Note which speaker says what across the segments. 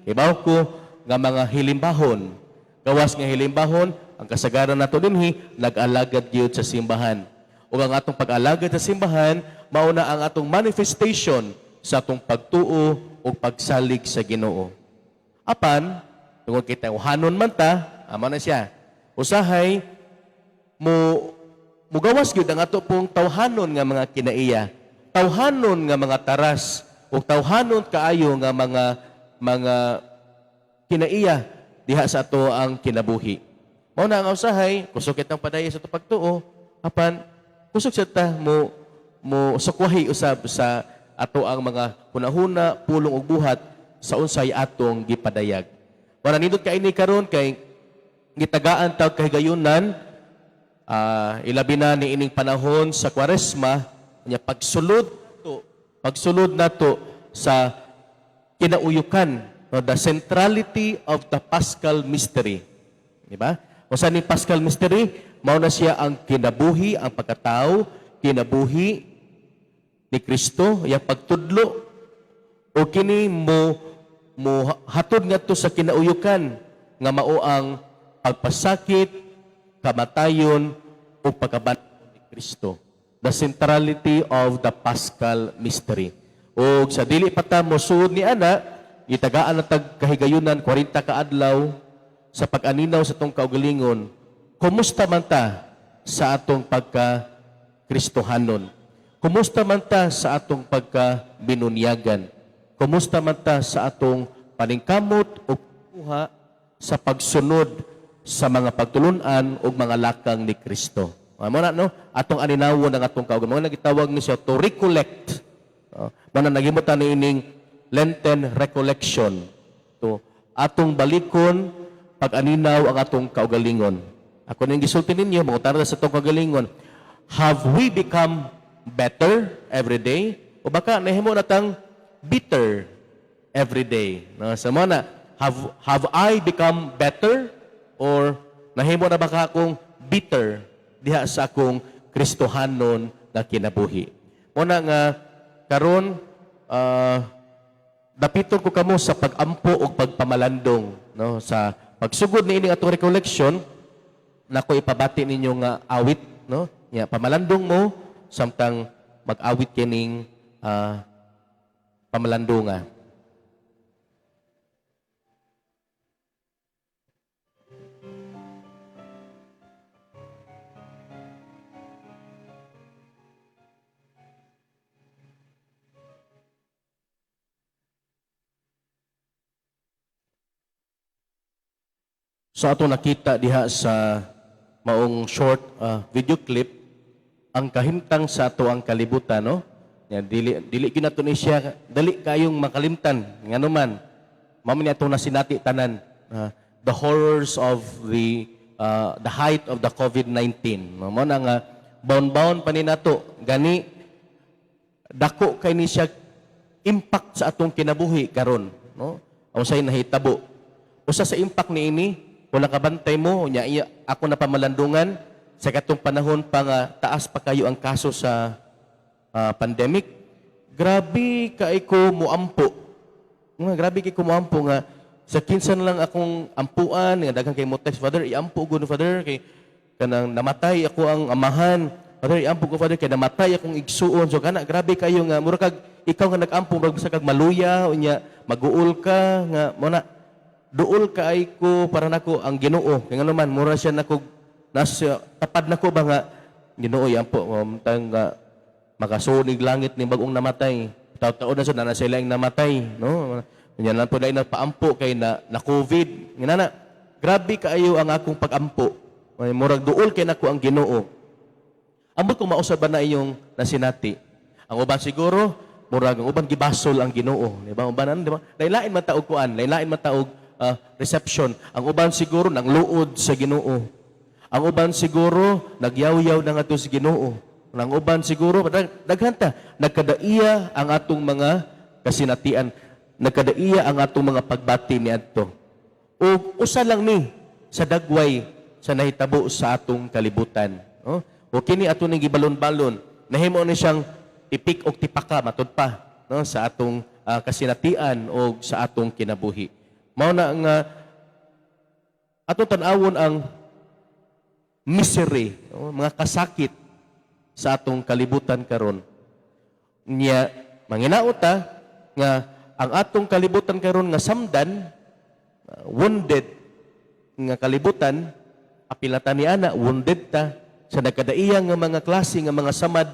Speaker 1: Kibaw ko nga mga hilimbahon. Gawas nga hilimbahon, ang kasagaran nato dinhi nag-alagad gyud sa simbahan. Ug ang atong pag-alagad sa simbahan mao na ang atong manifestation sa atong pagtuo ug pagsalig sa Ginoo. Apan, tungod kay tawhanon man ta, amo na siya. Usahay mo mugawas gyud ang ato pong tawhanon nga mga kinaiya, tawhanon nga mga taras, ug tawhanon kaayo nga mga kinaiya diha sa ato ang kinabuhi. Mao na ang usahay, kusog kitang padaya sa ato pagtuo, apan kusog sa ta mo mo sukwahi usab sa ato ang mga hunahuna, pulong ug buhat sa unsay atong gipadayag. Wala nindot kay ini karon kay gitagaan tag kahigayunan, ilabi na ni ining panahon sa Kwaresma nya pagsulod nato sa kinauyukan, no, the centrality of the Paschal mystery. Di ba? Unsa ni Paschal mystery? Mao na siya ang kinabuhi, ang pagkatao, kinabuhi ni Kristo, iyang pagtudlo o kini mo mo hatod ngadto sa kinauyukan nga mao ang pagpasakit, kamatayon o pagkabanhaw ni Kristo. The centrality of the Paschal mystery. O sa dili pa ta mosuod ni ana, gitagaan na tag kahigayunan 40 ka adlaw sa pag-aninaw sa atong kaugalingon. Kumusta man ta sa atong pagka Kristohanon? Kumusta man ta sa atong pagka binunyagan? Kumusta man ta sa atong paningkamot o kuha sa pagsunod sa mga pagtulunan o mga lakang ni Kristo? Mo na, no? Atong aninawon ang atong kaugalingon. Mao na gitawag ni siya to recollect. Mao na naghimo ta niining Lenten recollection. To atong balikon pag-aninaw ang atong kaugalingon. Ako ning gisulti ninyo, mangutana sa atong kaugalingon. Have we become better every day? O baka nahimo na tang bitter every day? No, sa mo na, have I become better or nahimo na baka akong bitter diha sa akong Kristohanon nga kinabuhi? Mo na nga karon, dapiton ko kamo sa pag-ampo o pagpamalandong, no, sa pagsugod niini atong recollection. Nako ipabati ninyo nga awit, no, nya pamalandong mo samtang mag-awit kining pamalandunga. So ato nakita diha sa maong short video clip ang kahimtang sa ato ang kalibutan, no? Nya dili dili gyud nato ni siya dali kayong makalimtan, ngano man mao ni atong nasinati tanan, the horrors of the height of the COVID-19, no? Mao na nga bound-bound pa ni nato, gani dako kay ni siya impact sa atong kinabuhi karon, no? Ang unsay nahitabo, usa sa impact niini, wala kabantay mo nya iya, ako na pamalandungan sa katong panahon pa nga taas pa kayo ang kaso sa pandemic. Grabe kay ko muampo nga, grabe kay ko muampo nga sa kinsan lang akong ampuan nga daghan kay mo text, "Father, iampo gud, Father, kay kanang namatay ako ang amahan. Father, iampo ko, Father, kay namatay akong igsuon." So kana, grabe kayo nga mura kag ikaw nga nagampo, murag sa kag maluya, unya maguol ka nga mo na duol kaay ko para nako ang Ginoo, kay ngano man mura siya nako nasa tapad nako ba nga, "Ginoo, iampo tang nga makasunig langit ni bagong namatay." Taw-taon na siya na sila ang namatay, no? Nya lang po dahil nagpaampo kay na COVID ngana na. Grabe kaayo ang akong pagampo. May murag duol kay nako ang Ginoo. Ambot kung mausab ba na iyong nasinati. Ang uban siguro murag ang uban gibasol ang Ginoo, di ba? Uban ano, di ba? Lain-lain man taog kuan, lain-lain man taog reception. Ang uban siguro nang luod sa Ginoo. Ang uban siguro nagyaw-yaw na ngadto sa Ginoo. Ang uban siguro daghan ta nagkadaiya ang atong mga kasinatian, nagkadaiya ang atong mga pagbati niadto. O usa lang ni sa dagway sa nahitabo sa atong kalibutan, no? O kini ato ning gibalon-balon, nahimo ni siyang tipik og tipaka matud pa, no, sa atong kasinatian o sa atong kinabuhi. Mao na nga atong tan-awon ang misery, no? Mga kasakit sa atong kalibutan karon. Nya manginaot ta nga ang atong kalibutan karon nga samdan, wounded nga kalibutan, apilatan ni ana, wounded ta sa nagkadaiya nga mga klase nga mga samad.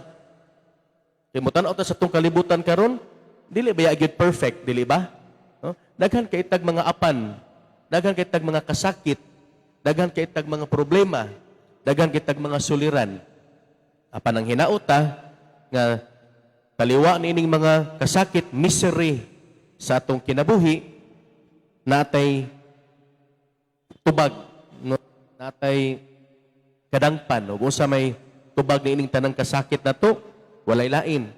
Speaker 1: Kay motan-aw ta sa atong kalibutan karon, dili ba gyud perfect, dili ba? No? Daghan kay tag mga apan, daghan kay tag mga kasakit, daghan kay tag mga problema, daghan kay tag mga suliran. Apan ang hinaot ta nga kaliwa niining mga kasakit, misery sa atong kinabuhi, natay tubag, no? Natay kadangpan ug unsa may tubag niining tanang kasakit nato? Walay lain,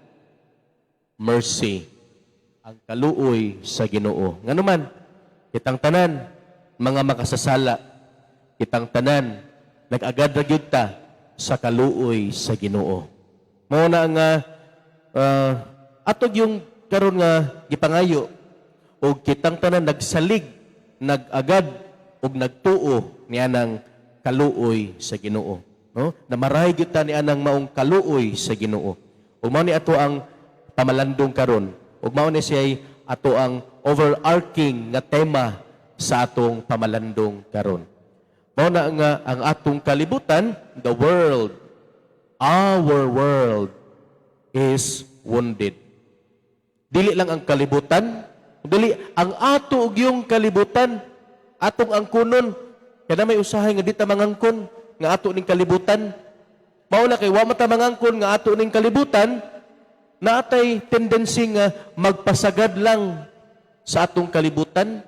Speaker 1: mercy, ang kaluoy sa Ginoo. Ngano man kitang tanan mga makasasala, kitang tanan nag-agad ra gyud ta sa kaluoy sa Ginoo. Mao na nga atog yung karon nga gipangayo og kitang tanan nagsalig, nag-agad og nagtuo nianang kaluoy sa Ginoo, no? Namaray gyud ta nianang maong kaluoy sa Ginoo. Ug mao ni ato ang pamalandong karon, ug mao ni siya ato ang overarching nga tema sa atong pamalandong karon. Mao na nga ang atong kalibutan, the world, our world is wounded. Dili lang ang kalibutan, dili ang ato ug yung kalibutan, atong angkunon. Kaya may usahay nga di ta mangangkon nga ato ning kalibutan. Mao na kay wa man ta mangangkon nga ato ning kalibutan, naatay tendency nga magpasagad lang sa atong kalibutan.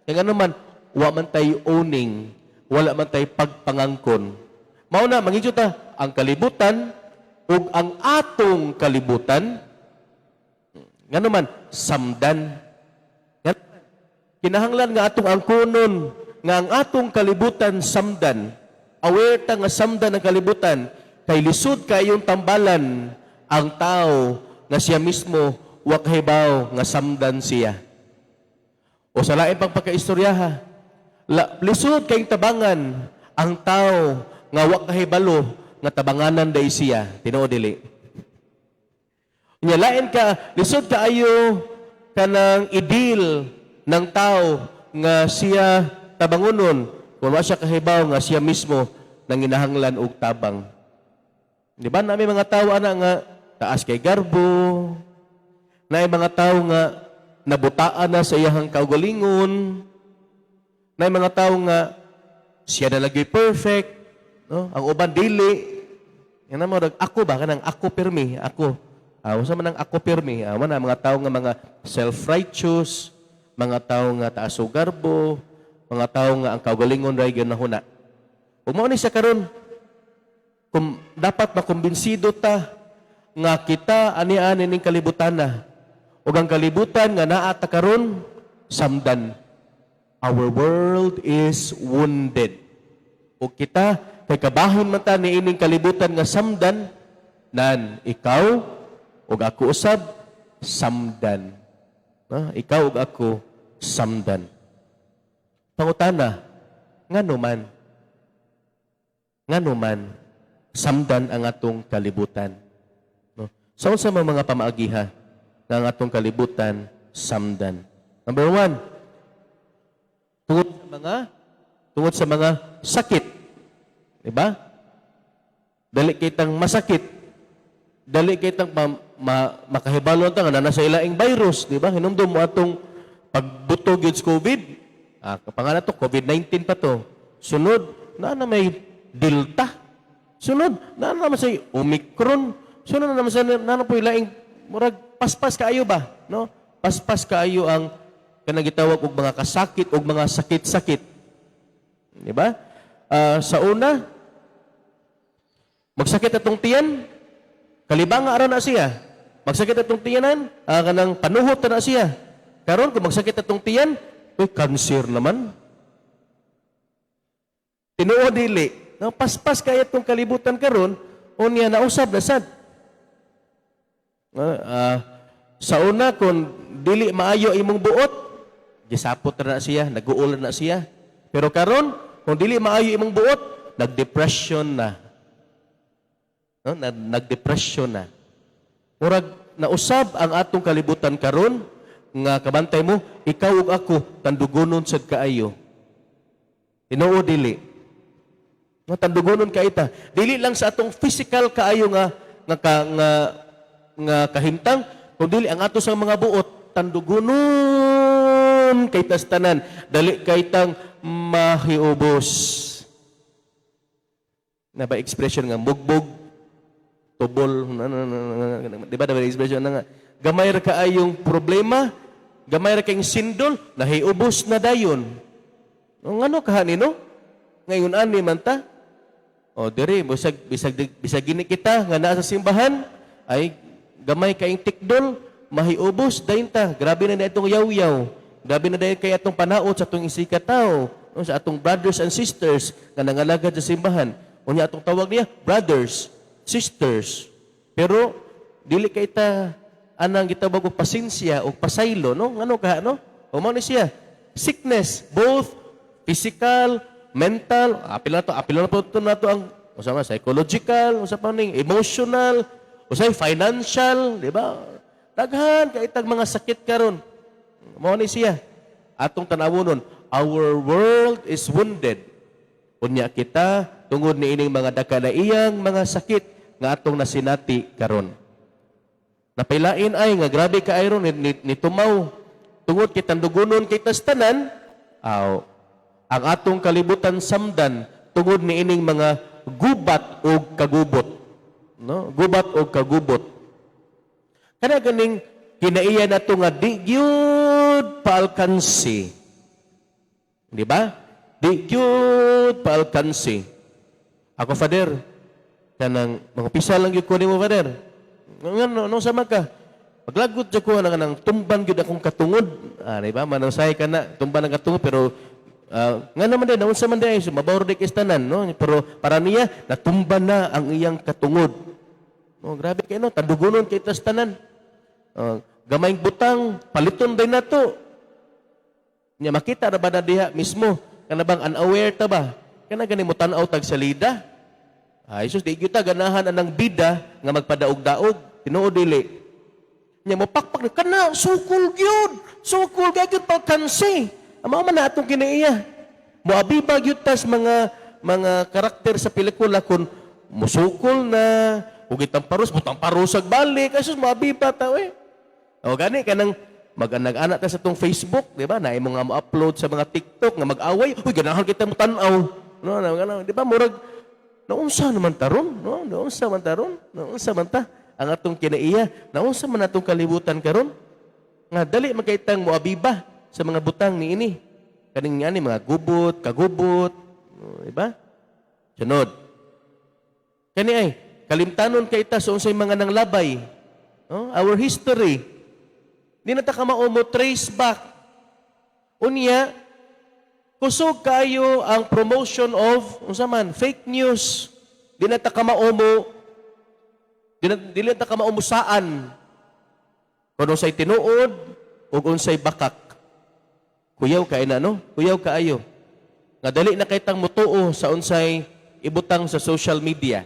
Speaker 1: Kaya nga naman, wa man tay owning, wala man tay pagpangangkon. Mao na, mangigyo ta, ang kalibutan ug ang atong kalibutan, nga naman, samdan. Nga, kinahanglan nga atong angkonon, nga ang atong kalibutan samdan. Aware ta nga samdan ang kalibutan, kay lisod kayong tambalan ang tao nga siya mismo wa kahibaw nga samdan siya. O sa lain pang pagkaistoryaha, lisod kayong tabangan ang tao nga wa kahibalo nga tabanganan day siya. Tinuod dili? Nya lain ka, lisod kaayo kanang i-deal ng tao nga siya tabangunon kung wa siya kahibaw nga siya mismo nanginahanglan og tabang. Di ba na may mga tao ana nga taas kay garbo, na mga tao nga nabutaan na sa iyahang kaugalingon, na mga tao nga siya na lagi perfect, no? Ang uban dili. Yan mo, ako ba kanang ako pirmi, ako. Ah, unsa man ang ako pirmi? Ah, na mga tao nga mga self-righteous, mga tao nga taas og garbo, mga tao nga ang kaugalingon ra ginahuna. Ug mao ni siya karon kung dapat makumbinsido ta nga kita ani-ani ning kalibutan na. Ug ang kalibutan nga naa ta karon samdan. Our world is wounded. Ug kita kay kabahin man ta niining kalibutan nga samdan, nan ikaw ug ako usab samdan. No? Ikaw ug ako samdan. Pangutana, ngano man? Ngano man samdan ang atong kalibutan? No? Sa unsa man mga pamaagiha nga ang atong kalibutan samdan? Number one, tungod sa mga sakit. Di ba? Dali kitang masakit. Dali kitang makahibalo ta nga naa sa ilaing virus, di ba? Hinumdum mo atong pagbuto gyud sa COVID. Ah, kapangalan to COVID-19 pa to. Sunod, naa na may Delta. Sunod, naa na naman sa Omicron. Sunod na naman sa naa na po ilaing murag paspas kaayo ba, no? Paspas kaayo ang kanang gitawag og mga kasakit og mga sakit-sakit. Di ba? Ah, sa una, magsakit atong tiyan, kalibanga ara na siya. Magsakit atong tiyanan, kanang panuhot na siya. Karon kung magsakit atong tiyan, uy, cancer naman. Tinuod dili? No, paspas kaya itong kalibutan karon, unya nausab na sad. Sa una kung dili maayo imong buot, Gisapot na siya, nag-uol na siya. Pero karon, kung dili maayo imong buot, nagdepression na. No? Nagdepression na. Murag nausab ang atong kalibutan karon nga kabantay mo, ikaw ug ako tandugonon sad kaayo. Tinuod dili? Nga tandugonon kay ta. Dili lang sa atong physical kaayo nga nga ka, nga, nga kahimtang, kundi ang ato sa mga buot tandugonon kay tas tanan, dali kay tang mahiubos. Na ba expression nga mugbog tubol na, na, na, na, na, di ba na ba expression na nga gamay ra kaayong problema, gamay ra kayong sindol, nahiubos na dayon? O ngano kaha no? Ngayon ani man ta. O diri bisag bisag bisag gini kita nga naa sa simbahan ay gamay kayong tikdol, mahiubos dayon ta. Grabe na itong yaw-yaw. Grabe na dayon kay atong panaot sa atong isigkatawo, no, sa atong brothers and sisters nga nangalagad sa simbahan. Unya atong tawag niya brothers, sisters. Pero dili kay ta anang gitawag og pasensya o pasaylo, no? Ngano ka, no? O mao ni siya. Sickness, both physical, mental, apil na po ito nato ang usa nga psychological, usa pa ning emotional, usay financial, di ba? Daghan kay tag mga sakit karon. Mao ni siya. Atong tan-awonon, our world is wounded. Unya kita tungod niining mga dakalaiyang mga sakit nga atong nasinati karon. Napailain ay nga grabe ka ron ni tumaw tungod kay tandugonon kay tas tanan aw ang atong kalibutan samdan tungod niining mga gubat og kagubot, no? Gubat og kagubot. Kana ganing kinaiya nato nga di gyud paalkansi, di ba? Di gyud paalkansi. Ako, Father, kanang mga pisa lang gyud ko nimo, Father. Ngano no sama ka? Paglagot jud ko nang nang tumban gyud akong katungod. Ah, di ba? Manusay ka na tumban ang katungod, pero nga naman din, naunsa man din, so, mabawr di kay tanan, no? Pero para niya, natumban na ang iyang katungod. No, grabe kay no, tandugonon kay tas tanan. Gamayng butang, paliton din nato. Nya makita ra ba na diha mismo? Kana bang unaware ta ba? Kana gani mo tan-aw tag salida? Ay sus, di gyud ta ganahan anang bida nga magpadaog-daog. Tinuod dili? Nya mo pakpak kana sukol gyud. Sukol gyud pagkansi. Amo man na atong kinaiya. Moabiba gyud tas mga karakter sa pelikula kun musukol na ug itamparos, mutamparos ag balik. Ay sus, moabiba ta eh. O gani kanang mag-anak ta sa tong Facebook, di ba? Na imo nga mo-upload sa mga TikTok nga mag-away, uy, ganahan kita mo tan-aw. No, no, no, di ba? Murag naunsa naman taron, no? Naunsa man taron, naunsa man ta ang atong kinaiya, naunsa man atong kalibutan karon? Nga dali magkaitang moabiba sa mga butang niini. Kaning ani mga gubot, kagubot, no, di ba? Sunod. Kani ay kalimtanon kay ta sa unsay mga nanglabay. No? Our history. Di na ta ka mao mo trace back. Unya, kusog kayo ang promotion of unsa man, fake news. Di na ta ka mao mo di na, dili na ta ka mao mo saan kung unsay tinuod ug unsay bakak. Kuyaw kay na, no? Kuyaw kaayo. Nga dali na kay tang mutuo sa unsay ibutang sa social media.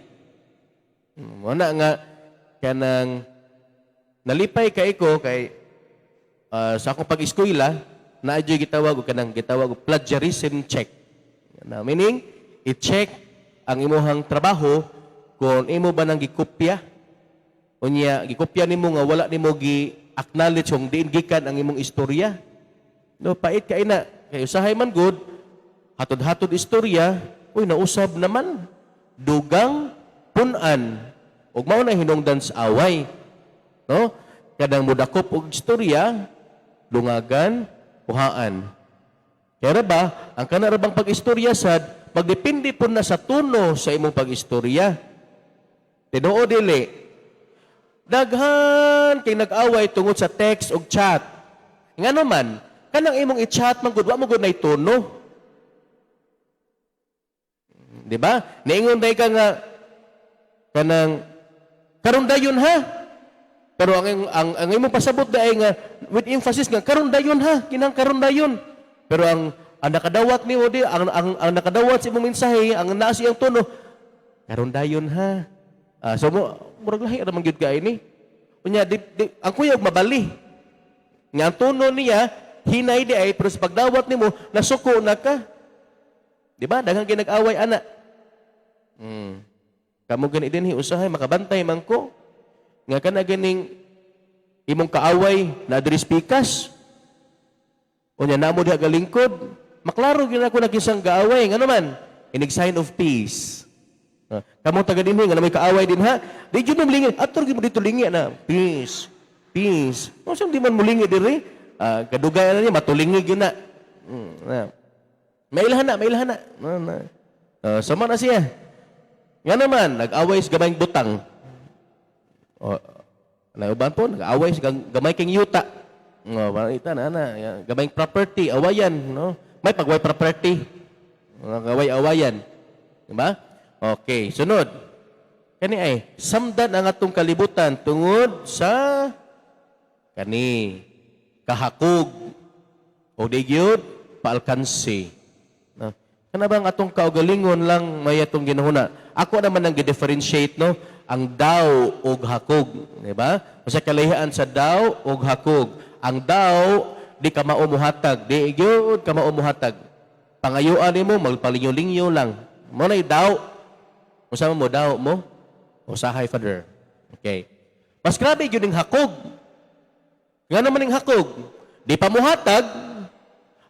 Speaker 1: Wala nga kanang nalipay kay ko kay sa akong pag-eskwela na adyo'y gitawag og kanang gitawag og plagiarism check. Na meaning i-check ang imuhang trabaho kung imo ba nang gikopya. Unya gikopya nimo nga wala nimo gi acknowledge kung diin gikan ang imong istorya. No, pait kay na kay usahay man good hatod-hatod istorya, uy, nausab naman dugang punan ug mao na hinungdan sa away. No? Kanang mudakop og istorya, lungagan, kuhaan. Kaya ba, ang kana ra bang pag-istorya sad, magdepende po na sa tono sa imong pag-istorya. Tinuod dili? Daghan kay nag-away tungod sa text ug chat. Ngano man, kanang imong i-chat man gud, wa mo gud nay tono. Di ba? Niingon day ka nga kanang karon dayon ha. Pero ang imong pasabot diay nga with emphasis nga karon dayon ha, kinang karon dayon. Pero ang nakadawat nimo di ang nakadawat sa imong mensahe, ang naa sa iyang tono, karon dayon ha. Ah, so mo murag lahi ra man gyud kay ni. Unya di, ang kuyog mabali. Nga ang tono niya hinay di ay, pero sa pagdawat nimo nasuko na ka. Di ba? Daghang ginag-away ana. Kamo gani dinhi usahay makabantay man ko. Nga kana ganing imong kaaway na diri pikas. Unya namo diha galingkod, maklaro gyud ako na kisang gaaway, ngano man? Inig sign of peace. Ah, kamo taga dinhi nga na may kaaway din ha, di jud mo lingi, ator gyud mo dito lingi na peace. Peace. Unsa di man mulingi diri? Ah, kadugay na niya matulingi gyud na. Na. Mailhan na, mailhan na. Na, na. Sama na siya. Nga naman, nag-away sa gamayng butang. O, nauban po, nag-away sa gamay king yuta. No, ita na na, gamayng property, awayan, no? May pagway property. Nag-away-awayan. Di ba? Okay, sunod. Kani ay samdan ang atong kalibutan tungod sa kani kahakog o di gyud paalkansi. No? Kana bang atong kaugalingon lang may atong ginahuna. Ako naman ang gi-differentiate, no, ang daw og hakog, di ba? Usa kalahian sa daw og hakog. Ang daw di ka mao muhatag, di gyud ka mao muhatag. Pangayuan nimo magpalinyo-lingyo lang. Mo nay daw. Unsa man mo daw mo? Usahay, Father. Okay. Mas grabe gyud ning hakog. Nga naman ning hakog, di pa muhatag,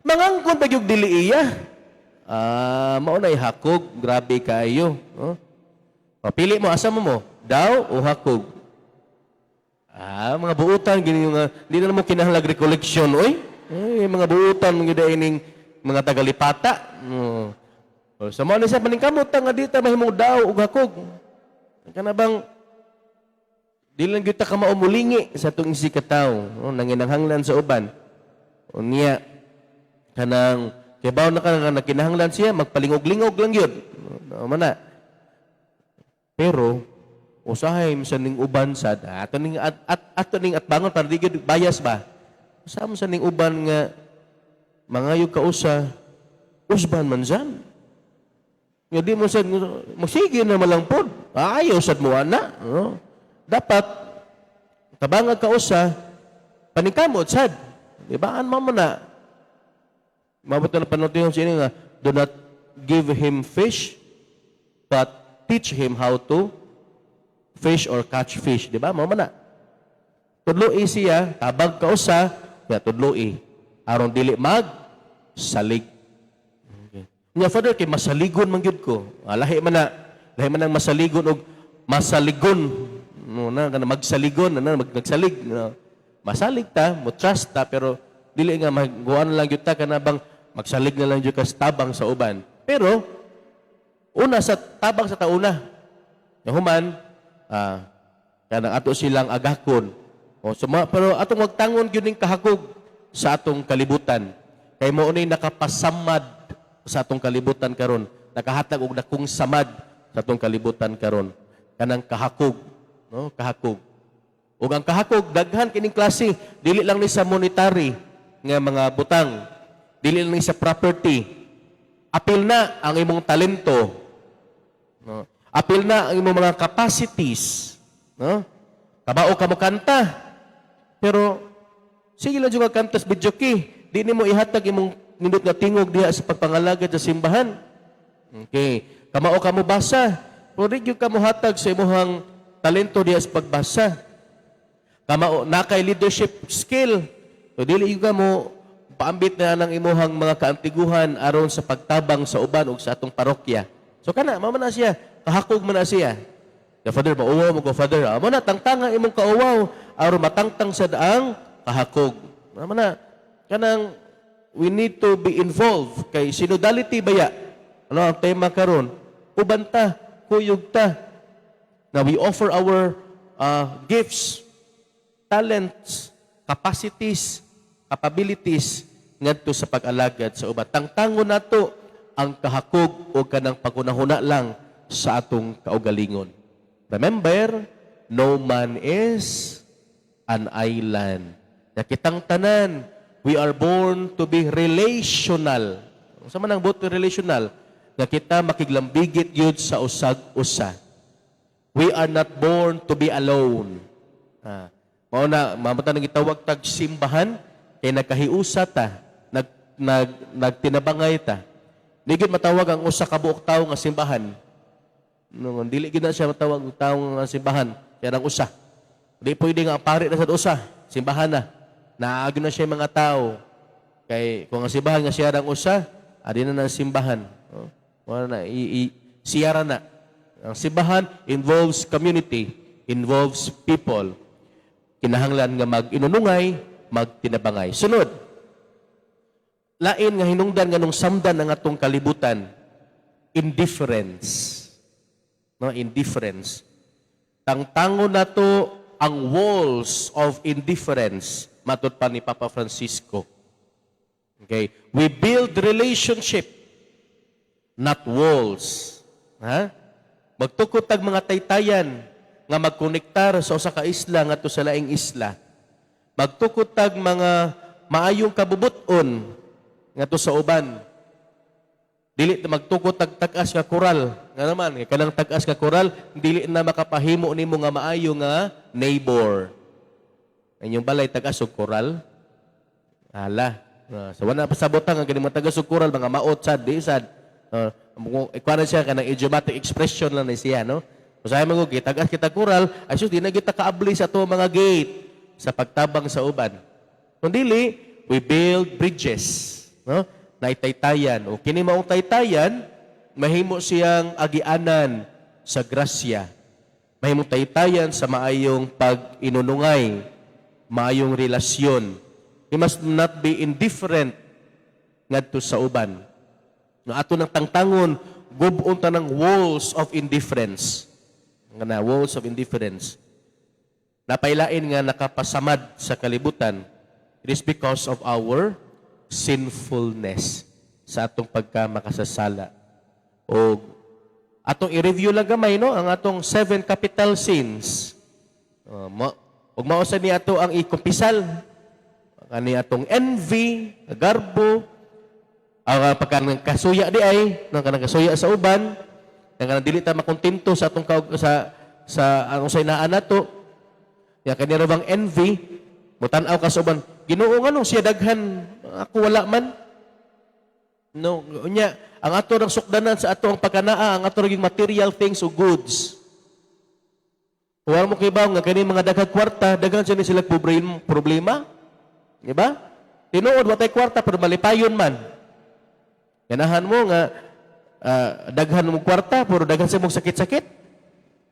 Speaker 1: mangangkon pa gyud dili iya. Ah, mao nay hakog, grabe kaayo, no? O, pili mo asa mo mo, daw o hakog? Ah, mga buutan gini nga di na mo kinahanglag recollection oy. Eh, mga buutan mga ining mga tagalipata. O, sa mga ni sa paningkamot ta nga di ta mahimong daw ug hakog. Kana bang di lang gyud ta ka maumulingi sa atong isig katawo, no, nanginahanglan sa uban. Unya kanang kibaw na ka nga nagkinahanglan siya, magpalingog-lingog lang gyud. No, man na. Pero usahay sa ning uban sad ato ning atbangon para di gyud bias ba. Usahay sa ning uban nga mangayo ka usa usban man sad. Nga di mo sad mo sige na malang pod. Ayaw sad mo ana, no? Dapat tabangag ka usa paningkamot sad. Di ba? An mo na. Mabot na panultihon sa inyo nga, do not give him fish, but teach him how to fish or catch fish. Di ba? Mao man na. Tudloi siya, tabag ka usa, ya tudloi. Aron dili mag salig. Okay. Nya, Father, kay masaligon man gyud ko. Ah, lahi man na, lahi man ang masaligon og masaligon. No na kana magsaligon na nagsalig. No. Masalig ta, mo trust ta, pero dili nga magguan lang gyud ta kana bang magsalig na lang gyud ka sa tabang sa uban. Pero una sa tabang sa tauna. Nga human kanang ato silang agakon. O suma, pero atong wagtangon gyud ning kahakog sa atong kalibutan. Kay mao ni nakapasamad sa atong kalibutan karon, nakahatag og dakong samad sa atong kalibutan karon. Kanang kahakog, no? Kahakog. Ug ang kahakog daghan kining klase, dili lang ni sa monetary nga mga butang, dili lang ni sa property. Apil na ang imong talento, no? Apil na ang imong mga capacities, no? Kabao ka mo kanta. Pero sige lang jud ka kanta sa videoke. Di nimo ihatag imong nindot nga tingog diha sa pagpangalagad sa simbahan. Okay. Kamao ka mo basa. Pero di gyud ka mohatag sa imong talento diha sa pagbasa. Kamao na kay leadership skill. So dili gyud ka mo paambit na ng imuhang mga kaantiguhan aron sa pagtabang sa uban ug sa atong parokya. So kana mao man na siya, kahakog man na siya. The Father, mauwaw mo ko, Father. Amo na tangtanga imong kauwaw aron matangtang sa daang kahakog. Mao na kanang we need to be involved kay synodality baya. Ano ang tema karon? Uban ta, kuyog ta. Na we offer our gifts, talents, capacities, capabilities ngadto sa pag-alagad sa uban. Tangtangon nato ang kahakog o kanang pagunahuna lang sa atong kaugalingon. Remember, no man is an island. Na kitang tanan, we are born to be relational. Unsa man ang buot relational? Nga kita makiglambigit gyud sa usag usa. We are not born to be alone. Mao na mamata nang gitawag tag simbahan kay nagkahiusa ta, nag nag nagtinabangay ta. Di gyud matawag ang usa ka buok tawo nga simbahan. No, dili gyud na siya matawag og tawo nga simbahan, kaya ang usa. Di pwede nga ang pari na sa usa, simbahan na. Naagi na siya yung mga tao. Kay kung ang simbahan nga siya ang usa, adi na ang simbahan. Oh, wala na siyara na. Ang simbahan involves community, involves people. Kinahanglan nga mag-inunungay, magtinabangay. Sunod, lain nga hinungdan nga nung samdan ang atong kalibutan, indifference. No, indifference. Tangtangon nato ang walls of indifference, matud pa ni Papa Francisco. Okay? We build relationship, not walls. Ha? Magtukod tag mga taytayan nga magkonektar sa usa ka isla ngadto sa laing isla. Magtukod tag mga maayong kabubut-on ngadto sa uban. Dili ta magtukod tag tag-as nga koral. Nga naman, kay kanang tag-as nga koral, dili na makapahimo nimo nga maayo nga neighbor. Inyong balay tag-as og koral? Hala. So wala pa sabotan nga ganing mga tag-as og koral, mga maot sad, di sad. Ikuha na siya kanang idiomatic expression lang na siya, no? Usahay man ko, tag-as kita koral, ay sus, di na kita kaabli sa ato mga gate sa pagtabang sa uban. Kung dili, we build bridges, no? Naitaytayan. O kini maong taytayan, mahimo siyang agianan sa grasya. Mahimong taytayan sa maayong pag-inunungay, maayong relasyon. We must not be indifferent ngadto sa uban. Nga ato ng tangtangon, gub-on ta ng walls of indifference. Nga na, walls of indifference. Napailain nga nakapasamad sa kalibutan, it is because of our sinfulness sa atong pagka makasasala. O atong i-review lang gamay, no, ang atong seven capital sins. Ug mao sa ni ato ang ikumpisal kani atong envy, garbo, ang pagka ng kasuya di ay, nang kanang kasuya sa uban, nang kanang dili ta makontento sa atong sa sa anong sa inaan nato. Ya kani ra bang envy, mutan-aw ka sa uban, Ginoo, nganong siya daghan, ako wala man? No, unya, ang ato rang sukdanan sa ato ang pagkanaa, ang ato rang material things o goods. Wala mo kibaw nga kani mga daghang kwarta, daghan siya ni sila problema. Di ba? Tinuod wa tay kwarta pero malipayon man. Ganahan mo nga daghan mo kwarta pero daghan sa mong sakit-sakit.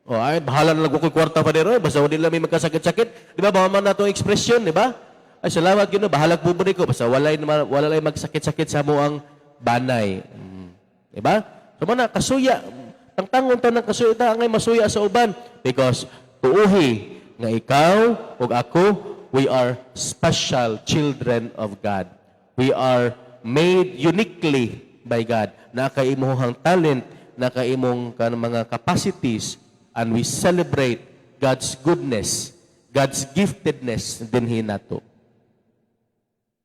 Speaker 1: Oh, ay bahala na lang ko kwarta pa dero, basta wala lang may magkasakit-sakit. Di ba? Bawa man nato expression, di ba? Ay salamat Ginoo, bahala pobre ko basta wala lay magsakit-sakit sa mo ang banay. Di ba? So mana kasuya, tangtangon ta ng kasuya ta angay masuya sa uban because tuuhi nga ikaw ug ako, we are special children of God. We are made uniquely by God. Naka imong talent, naka imong kanang mga capacities, and we celebrate God's goodness, God's giftedness dinhi nato.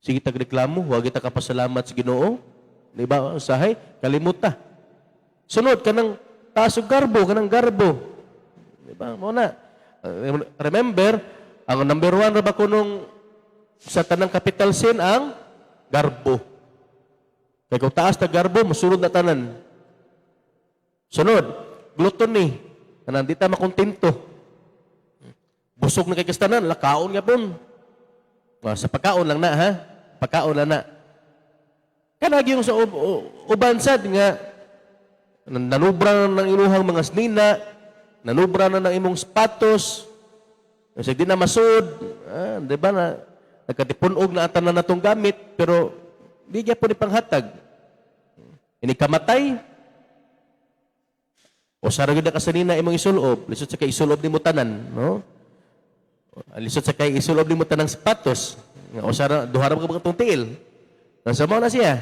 Speaker 1: Sige tag reklamo, wag kita kapasalamat sa Ginoo. Di ba? Usahay, kalimuta. Sunod kanang taas og garbo, kanang garbo. Di ba? Mo na. Remember, ang number one ra ba kunong sa tanang capital sin ang garbo. Kay kung taas ta garbo, mosunod na tanan. Sunod, gluttony. Kanang di ta makontento. Busog na kay kastanan, lakaon nga pon. Ah, sa pagkaon lang na, ha? Pagkaon lang na. Kanagi yung sa uban sad nga nanubra na ng imuhang mga snina, nanubra na ng imong sapatos, kasi di na masud, di ba na, nagkatipunog na ang tanan natong gamit, pero di gyapon ni panghatag. Ini kamatay, o sa gyud na kasanina imong isulob, lisod sa kay isulob nimo tanan, no? Lisod sa kay isulob nimo tanang sapatos. Nga usa ra duha ra ka itong tiil. Nasa mo na siya.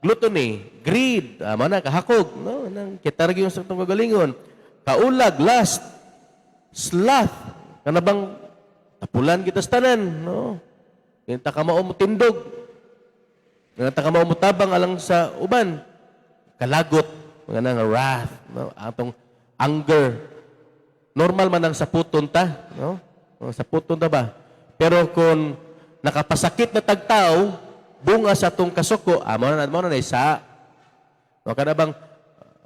Speaker 1: Gluttony, greed, mao na kahakog, no? Nang kita ra gyud sa itong kagalingon. Kaulag, lust, sloth. Kana bang tapulan kita sa tanan, no? Dili ta kamao mo tindog. Dili ta kamao mo tabang alang sa uban. Kalagot, mga nga wrath, no? Atong anger. Normal man ang saputon ta, no? O, saputon ta ba? Pero kung nakapasakit na tag tao, bunga sa atong kasuko, mo na isa. No, kana bang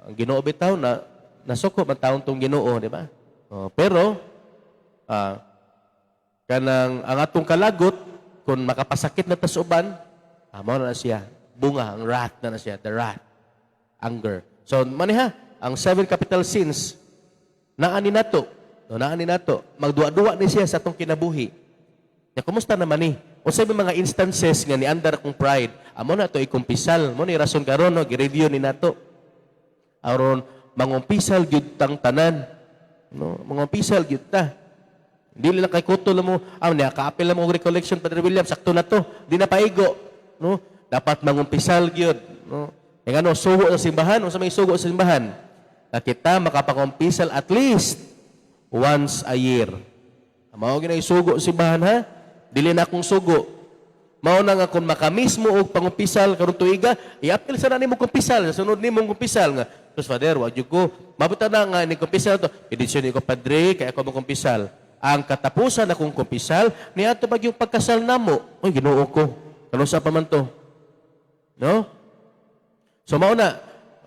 Speaker 1: ang Ginoo bitaw na nasuko man taon tong Ginoo, di ba? O, pero kanang ang atong kalagot kung makapasakit na ta sa uban, mao na siya. Bunga, ang wrath na siya, the wrath, anger. So, maniha, ang seven capital sins, naa ni nato. No, naa ni nato. Magduwa-duwa ni siya sa atong kinabuhi. Ya, kumusta naman ni? Unsay may mga instances nga niandar akong pride? Amo na to ikumpisal. Mao ni rason karon, no, gi-review ni nato. Aron mangumpisal gyud tang tanan. No, mangumpisal gyud ta. Dili lang kay kuto lang mo, niya kaapil lang mo og recollection, Padre William, sakto na to. Di na paigo, no? Dapat mangumpisal gyud, no? Kaya ano, sugo sa simbahan, unsa may sugo sa simbahan? Na kita makapakumpisal at least once a year. Mao gyud sugo sa simbahan, ha? Dili na akong sugo. Mao na nga kung makamiss mo og pangumpisal karong tuiga, i-apil sa na nimo kumpisal, sa sunod nimo kumpisal nga. Sus, Father, wa jud ko. Mabuta na nga ni kumpisal to. Edisyon ni ko, Padre, kay ako mo kumpisal. Ang katapusan akong kumpisal, niadto pag yung pagkasal namo. Uy, Ginoo ko. Kanusa pa man to? No? So mao na,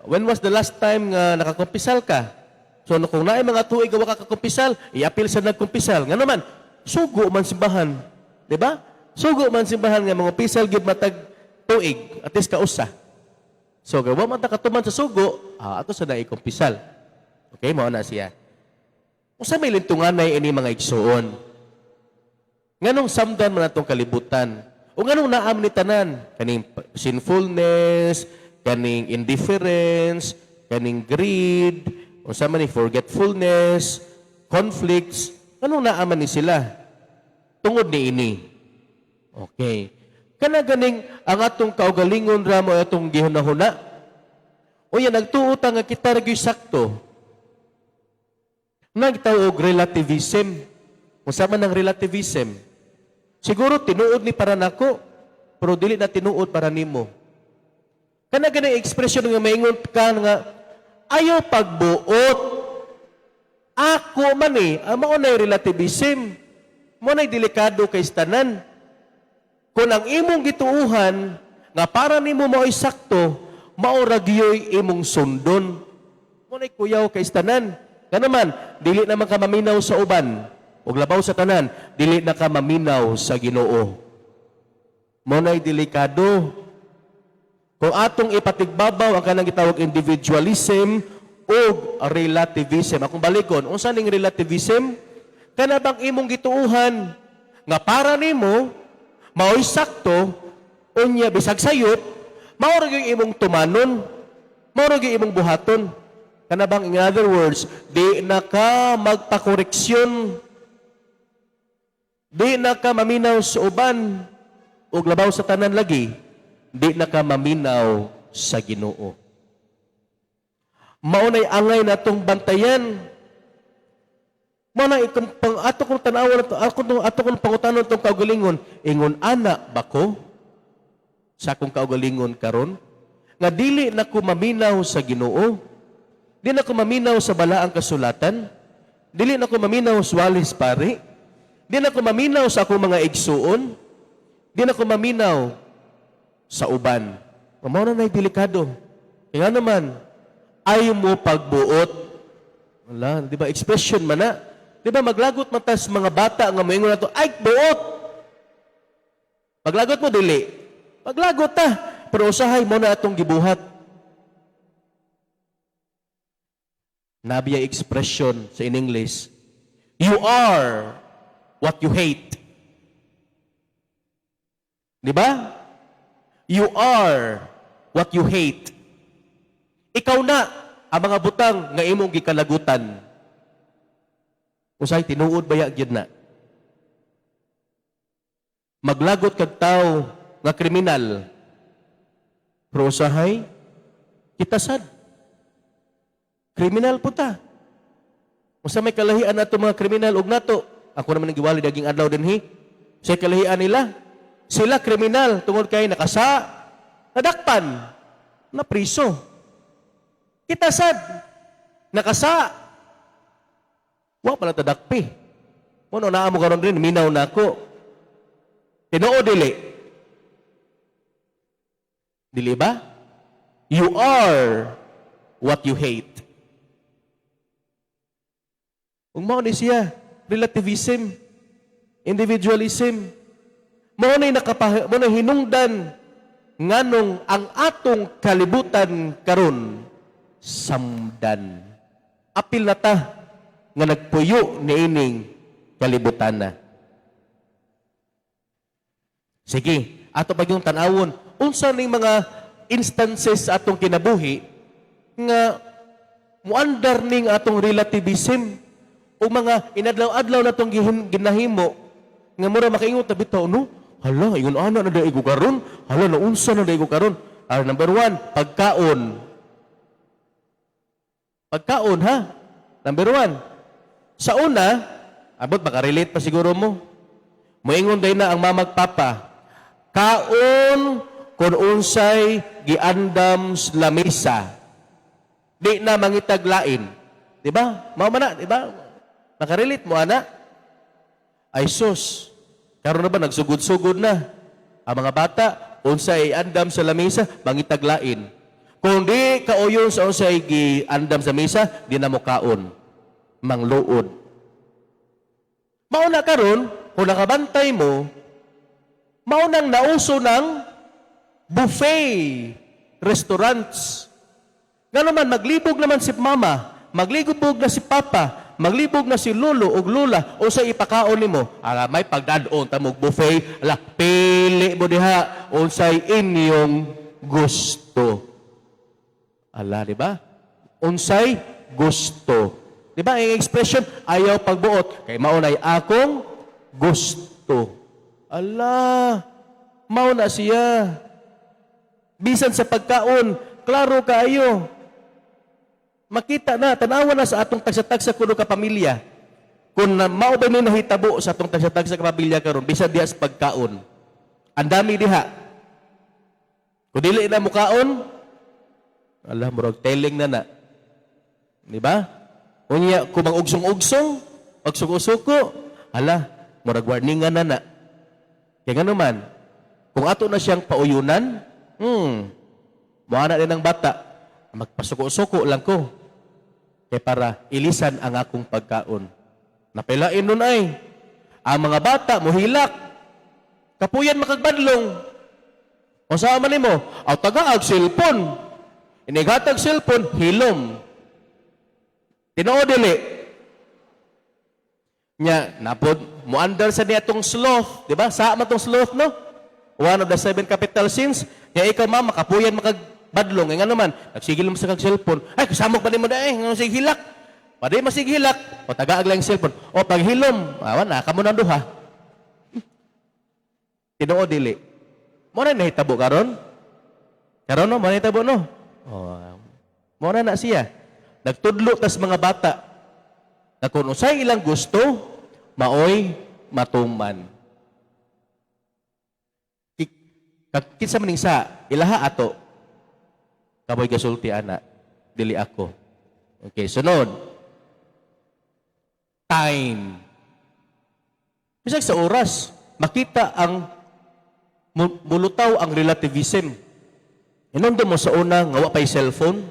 Speaker 1: when was the last time nga nakakumpisal ka? So no, kung naay mga tuig nga wa ka kakumpisal, i-apil sa nagkumpisal. Nga naman, sugo man simbahan. Di ba? Sugo man simbahan nga mangumpisal gyud matag tuig, at least kausa. So, kung wa man ta katuman sa sugo, ato sa naikumpisal. Okay, mao na siya. Unsa may lintunganay ini, mga igsuon? Nganong samdan man atong kalibutan? O nganong naam ni tanan? Kaning sinfulness, kaning indifference, kaning greed, unsa man ni forgetfulness, conflicts, nganong naaman ni sila? Tungod ni ini. Okay. Kana ganing ang atong kaugalingon ra mo atong gihunahuna. Unya nagtuo ta nga kita ra gyud sakto. Nagtawo og relativism. Unsa man ang relativism? Siguro tinuod ni para nako, pero dili na tinuod para nimo. Kana ganing ekspresyon nga maingon ka nga ayaw pagbuot. Ako man eh, ang mao na relativism. Mao na delikado kay tanan. Kung ang imong gituuhan nga para nimo mao'y sakto, mao ra gyoy imong sundon. Mao na'y kuyaw kay tanan. Nga naman, dili naman ka maminaw sa uban. Ug labaw sa tanan, dili na ka maminaw sa Ginoo. Mao na'y delikado. Kung atong ipatigbabaw ang kanang gitawag individualism ug relativism. Akong balikon, unsa ning relativism? Kana bang imong gituuhan nga para nimo mao'y sakto, unya bisag sayop, mao ra gyud imong tumanon, mao ra gyud imong buhaton. Kana bang, in other words, di na ka magpakoreksyon, di na ka maminaw sa uban, ug labaw sa tanan lagi, di na ka maminaw sa Ginoo. Mao na'y angay natong bantayan. Mao na ikong pang ato kong tan-awon ato ako ato kong pangutanon tong kaugalingon, ingon ana ba ko sa akong kaugalingon karon nga dili na ko maminaw sa Ginoo? Di na ko maminaw sa balaang kasulatan? Dili na ko maminaw sa walis pari? Di na ko maminaw sa akong mga igsuon? Di na ko maminaw sa uban? Mao na na'y delikado. Kaya naman, ay mo pagbuot. Wala, di ba? Expression man na. Di ba maglagot man tas mga bata nga moingon nato, "Ay buot." Maglagot mo dili? Maglagot ta. Pero usahay mao na atong gibuhat. Nabiya expression sa in English, "You are what you hate." Di ba? You are what you hate. Ikaw na ang mga butang nga imong gikalagutan. Usay tinuod baya gyud na? Maglagot kag tawo nga kriminal. Pero usahay kita sad kriminal po ta. Unsa may kalahian nato mga kriminal ug nato? Ako naman ang giwali daging adlaw dinhi. Sa kalahian nila, sila kriminal tungod kay nakasa, nadakpan, na priso. Kita sad, nakasa, wa pala tadakpi. Mao naa mo karon din, minaw na ako. Tinuod dili? Dili ba? You are what you hate. Ug mao ni siya, relativism, individualism. Mao na hinungdan nganong ang atong kalibutan karon samdan. Apil na ta nga nagpuyo niining kalibutan na. Sige, ato pa yung tan-awon. Unsa ning mga instances sa atong kinabuhi nga muandar ning atong relativism o mga inadlaw-adlaw na itong ginahimo nga mura makaingon ta bitaw, no? Hala, ingon ana na diay ko karon. Hala, naunsa na diay ko karon. Ah, number one, pagkaon. Pagkaon, ha? Number one. Sa una, abot, makarelate pa siguro mo. Moingon day na ang mamag papa, "Kaon kung unsay giandam sa lamesa. Di na mangitag lain." Di ba? Mao man na, di ba? Makarelate mo, ana? Ay sus, karon na ba nagsugod-sugod na? Ang mga bata, unsay andam sa lamesa, mangitag lain. Kung di kauyon sa unsay giandam sa mesa, di na mo kaon. Mangluod. Mao na karon, kung nakabantay mo, mao nang nauso ng buffet restaurants. Nga naman, maglibog naman si mama, maglibog na si papa, maglibog na si lolo ug lola, o sa ipakaon nimo. Ala, may pagdadon ta mog buffet, ala, pili mo diha unsay inyong gusto. Ala, di ba? Unsay gusto. Di ba? Ang expression, "Ayaw pagbuot. Kay mao nay akong gusto." Ala, mao na siya. Bisan sa pagkaon, klaro kaayo. Makita na, tanawa na sa atong tagsa-tagsa kuno ka pamilya. Kung na, mao ba ni nahitabo sa atong tagsa-tagsa ka pamilya karon bisan diha sa pagkaon. Ang dami diha. Kung dili na mukaon, ala, murag telling na na. Di ba? Unya, kung mang-ugsong-ugsong, magsuko-suko, ala, murag warningan na na. Kaya nga naman, kung ato na siyang pauyunan, muana din ang bata, magpasuko-suko lang ko. Kaya para ilisan ang akong pagkaon. Napilain nun ay, ang mga bata, muhilak, kapuyan makagbadlong. O sa man nimo, aw tagaag cellphone. Inighatag cellphone, hilom. Tinuod dili? Nya, napod, muandar sa niya tong sloth, di ba? Sa man tong sloth, no? One of the seven capital sins. Kaya ikaw, ma'am, makapuyan makagbadlong. Nga naman, nagsigil mo sa kag cellphone. "Ay, kasamok pa mo na eh, nga sige hilak." Pwede masig hilak. O tagaag lang yung cellphone. O paghilom, awan na, kamo nang duha. Tinuod dili? Mo na nahitabo karon? Karon no, mo na nahitabo, no? Oh, mo na na siya. Nagtudlo tas mga bata na kung unsay ilang gusto, maoy matuman. Kinsa maning sa ilaha ato? Kamoy gasulti ana, dili ako. Okay, sunod. Time. Bisag sa oras, makita ang mulutaw ang relativism. Hinumdum mo sa una nga wa pay cellphone.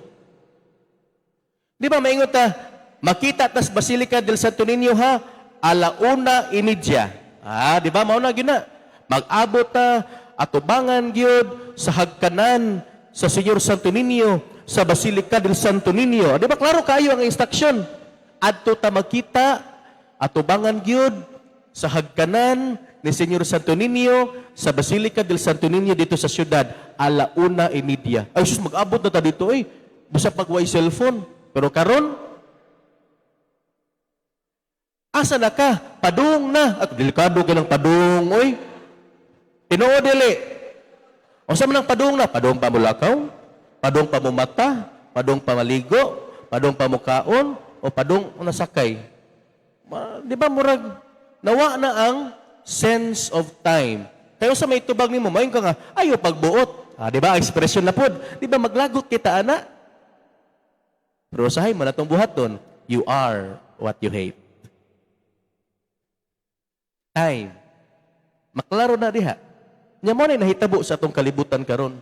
Speaker 1: Di ba maingot ta, "Makita tas Basilica del Santo Niño ha, 1:30." Ah, di ba mao na gyud na. Mag-abot ta atubangan gyud sa hagkanan sa Señor Santo Niño sa Basilica del Santo Niño. Di ba klaro kayo ang instruction? Adto ta magkita atubangan gyud sa hagkanan ni Señor Santo Niño sa Basilica del Santo Niño dito sa syudad 1:30. Ay sus, mag-abot na ta dito eh. Basta pag way cellphone. Pero karon, asa na ka? Padung na. At delikado ka ng padung, oy. Tinuod dili? O sa man ang padung na? Padung pa mulakaw? Padung pa mumata? Padung pa maligo? Padung pa mukaon? O padung nasakay? Di ba murag Nawa na ang sense of time. Kaya sa may tubag nimo, mayon ka nga, "Ayo pagbuot." Ah, di ba? Expression na pod. Di ba maglagot kita ana? Pero usahay man atong buhaton, you are what you hate. Time. Maklaro na diha. Nya mo na nahitabo sa atong kalibutan karon.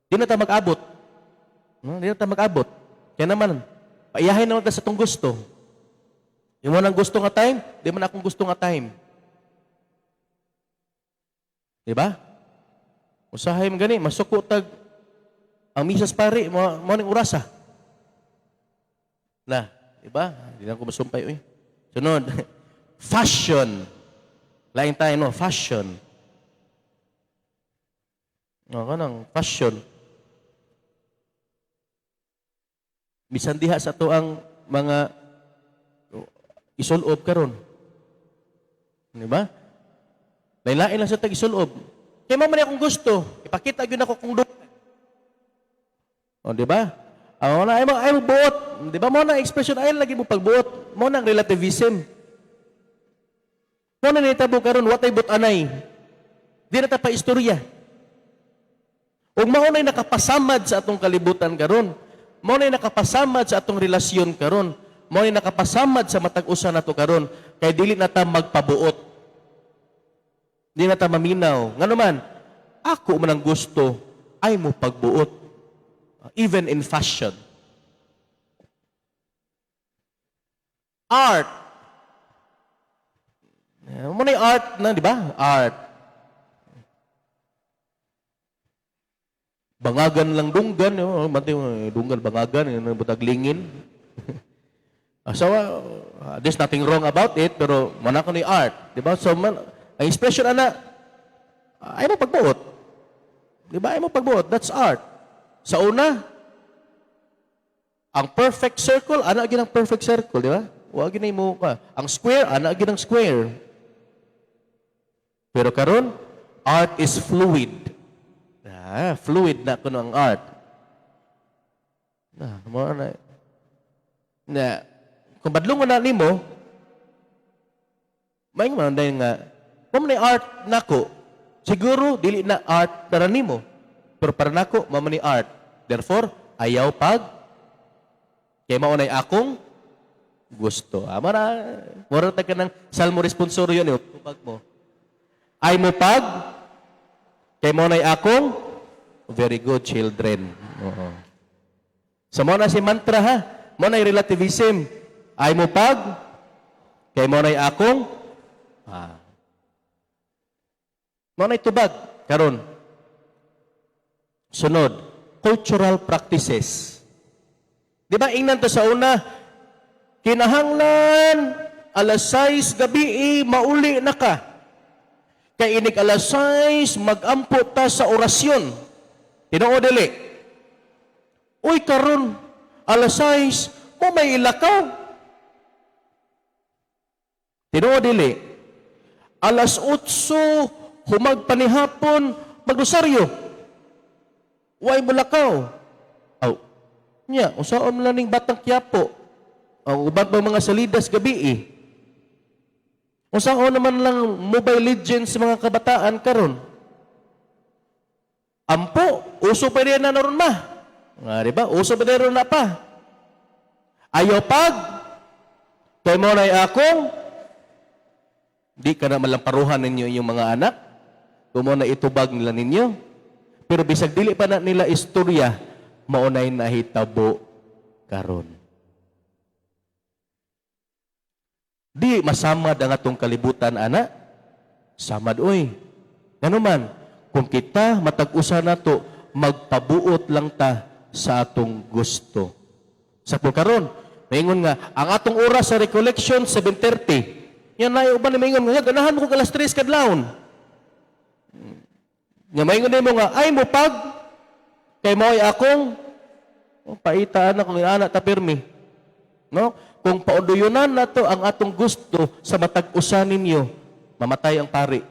Speaker 1: Di na ta mag-abot. No? Di na ta mag-abot. Kaya naman, paiyahin naman ta sa atong gusto. Imo nang gusto nga time, di man akong gusto nga time. Di ba? Usahay man gani, masuko tag ang misas pare, mo ning orasa. Na, di ba? Di na ko masumpay oy. Sunod, fashion. Lain tayo, no? Fashion. No, kanang fashion. Bisan diha sa to ang mga isulob karon. Di ba? Lain-lain lang sa tag isulob. Kay mao man akong gusto, ipakita gyud ako kung dugang. O, di ba? Ang na ay mo buot. Di ba mo na expression ay lagi mo pagbuot. Mo nang relativism. Mo na nitabo karon watay but-anay. Di na ta pa istorya. Ug mao nay nakapasamad sa atong kalibutan karon. Mao nay nakapasamad sa atong relasyon karon. Mao nay nakapasamad sa matag usa nato karon kay dili na ta magpabuot. Di na ta maminaw. Ngano man, ako man ang gusto ay mo pagbuot. Even in fashion. Art. Mo na art na, di ba? Art. Bangagan lang dunggan. Oh, mati, dunggan, bangagan, yun, butag lingin. So, there's nothing wrong about it, pero mana ko ni art. Di ba? So, man, ang expression, ana, ay mo pagbuot. Di ba? Ay mo pagbuot. That's art. Sa una, ang perfect circle, ana gyud ang perfect circle, di ba? Wa gyud mo ka. Ang square, ana gyud ang square. Pero karon, art is fluid. Ah, fluid na kuno ang art. Na, mo na. Na, kung badlongon na nimo, may man dahil nga, mao man art nako, siguro dili na art para nimo. Pero para nako, mao man ni art. Therefore, ayaw pag kay mao nay akong gusto. Ah, mara, mura ta ka ng Salmo responsorio ni tubag mo. Ay mo pag kay mao nay akong very good children. Oo. So mao na si mantra ha. Mao na relativism. Ay mo pag kay mao nay akong ah. Mao na tubag karon. Sunod, cultural practices. Di ba ingnan to sa una, kinahanglan alas 6 gabi eh, mauli na ka. Kay inig alas 6 magampo ta sa orasyon. Tinuod dili. Uy karon alas 6 mo may ilakaw. Tinuod dili. Alas 8 humag panihapon magrosaryo. Way mo lakaw. Aw. Nya, usaon mo lang ning Batang Quiapo. Ang uban pa mga salidas gabi eh. Usaon naman lang Mobile Legends sa mga kabataan karon. Ampo, uso pa rin na naron ma. Nga, di ba? Uso pa rin na pa. Ayaw pag, kay mo na'y akong, di ka na malamparuhan ninyo inyong mga anak, kung mo na itubag nila ninyo. Pero bisag dili pa na nila istorya, maunay nahitabo karon. Di masamad ang atong kalibutan, ana. Samad, oy. Ngano man, kung kita matag-usa nato, magpabuot lang ta sa atong gusto. Sa karon, maingon nga, ang atong oras sa recollection, 7:30. Yan na, uban na maingon nga, ganahan mo kung alas 3 kadlawon. Nga maingon nimo nga, ay mo pag, kay mo ay akong, oh, paitaan na kung inaana ta pirmi. No? Kung pauduyonan nato ang atong gusto sa matag-usa ninyo, mamatay ang pari.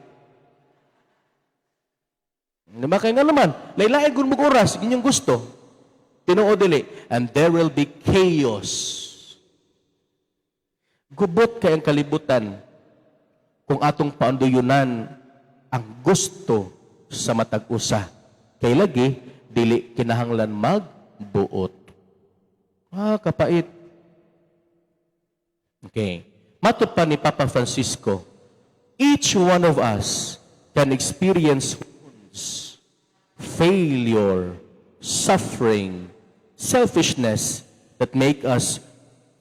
Speaker 1: Di ba? Kaya nga naman, laylain kung mong oras, inyong gusto. Tinuod dili. And there will be chaos. Gubot kay ang kalibutan. kung atong paunduyunan ang gusto sa matag usa. Kay lagi dili kinahanglan magbuot. Ah, kapait. Okay. Matod pa ni Papa Francisco, each one of us can experience wounds, failure, suffering, selfishness that make us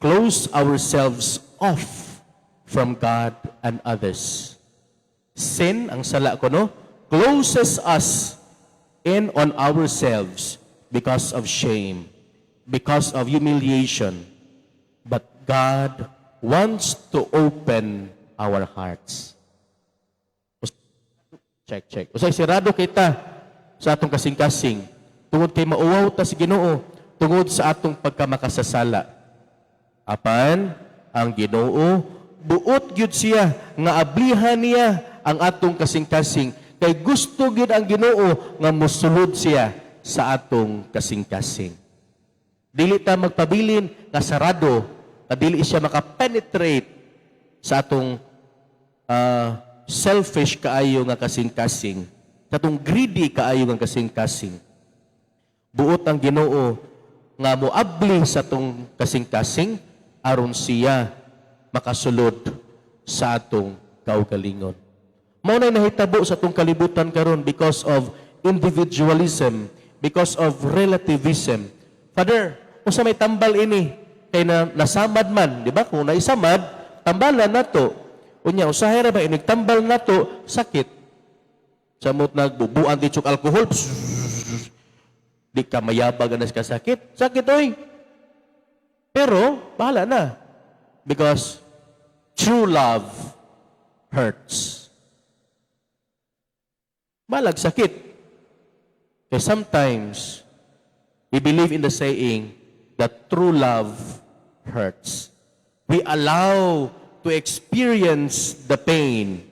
Speaker 1: close ourselves off from God and others. Sin, ang sala ko, no, closes us in on ourselves because of shame, because of humiliation. But God wants to open our hearts. Check, check. Usay sirado kita sa atong kasing-kasing tungod kay mauwaw ta sa Ginoo tungod sa atong pagkamakasasala. Apan ang Ginoo, buot gyud siya nga ablihan niya ang atong kasing-kasing kay gusto gyud ang Ginoo nga mosulod siya sa atong kasing-kasing. Dili ta magpabilin nga sarado, nga dili siya makapenetrate sa atong selfish kaayo nga kasing-kasing, sa atong greedy kaayo nga kasing-kasing. Buot ang Ginoo nga moabli sa atong kasing-kasing aron siya makasulod sa atong kaugalingon. Mao na nahitabo sa atong kalibutan karon because of individualism, because of relativism. "Father, unsa may tambal ini? Kay na nasamad man," di ba? Kung naisamad, tambalan nato. Unya, usahay ra ba inig tambal nato sakit. Samot nagbubuan di tsuk alcohol, di ka mayabag anas ka sakit. Sakit oy. Pero bahala na. Because true love hurts. Balag sakit. Kaya sometimes, we believe in the saying that true love hurts. We allow to experience the pain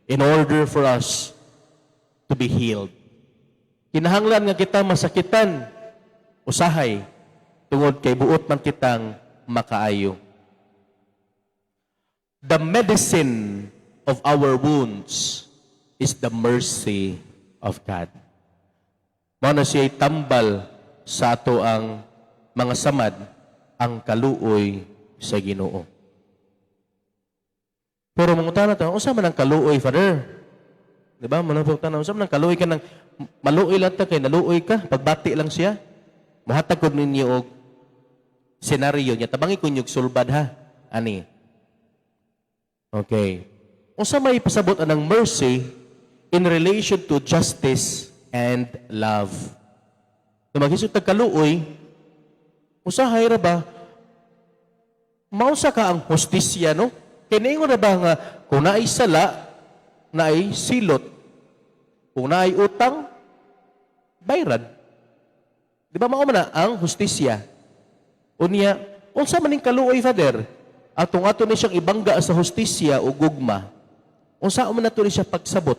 Speaker 1: in order for us to be healed. Kinahanglan nga kita masakitan usahay tungod kay buot man kitang makaayo. The medicine of our wounds is the mercy of God. Mao na siya tambal sa ato ang mga samad, ang kaluoy sa Ginoo. Pero mangutana ta, "Unsa man ang kaluoy, Father?" Di ba? Manang unsa man ang kaluoy ka nang maluoy lang ta kay naluoy ka, pagbati lang siya. Mohatag ko ninyo og senaryo niya. Tabangi ko ninyog sulbad ha. Ani. Okay. Unsa may pasabot anang mercy in relation to justice and love? Kung maghisog tag kaluoy, usahay ra ba mausa ka ang hustisya, no? Kay niingon ra ba nga kung naay sala, naay silot. Kung naay utang, bayran. Di ba mao man na ang hustisya? Unya, unsa man ning kaluoy, Father? Atong ato ni siyang ibangga sa hustisya o gugma. Unsa man nato ni siya pagsabot?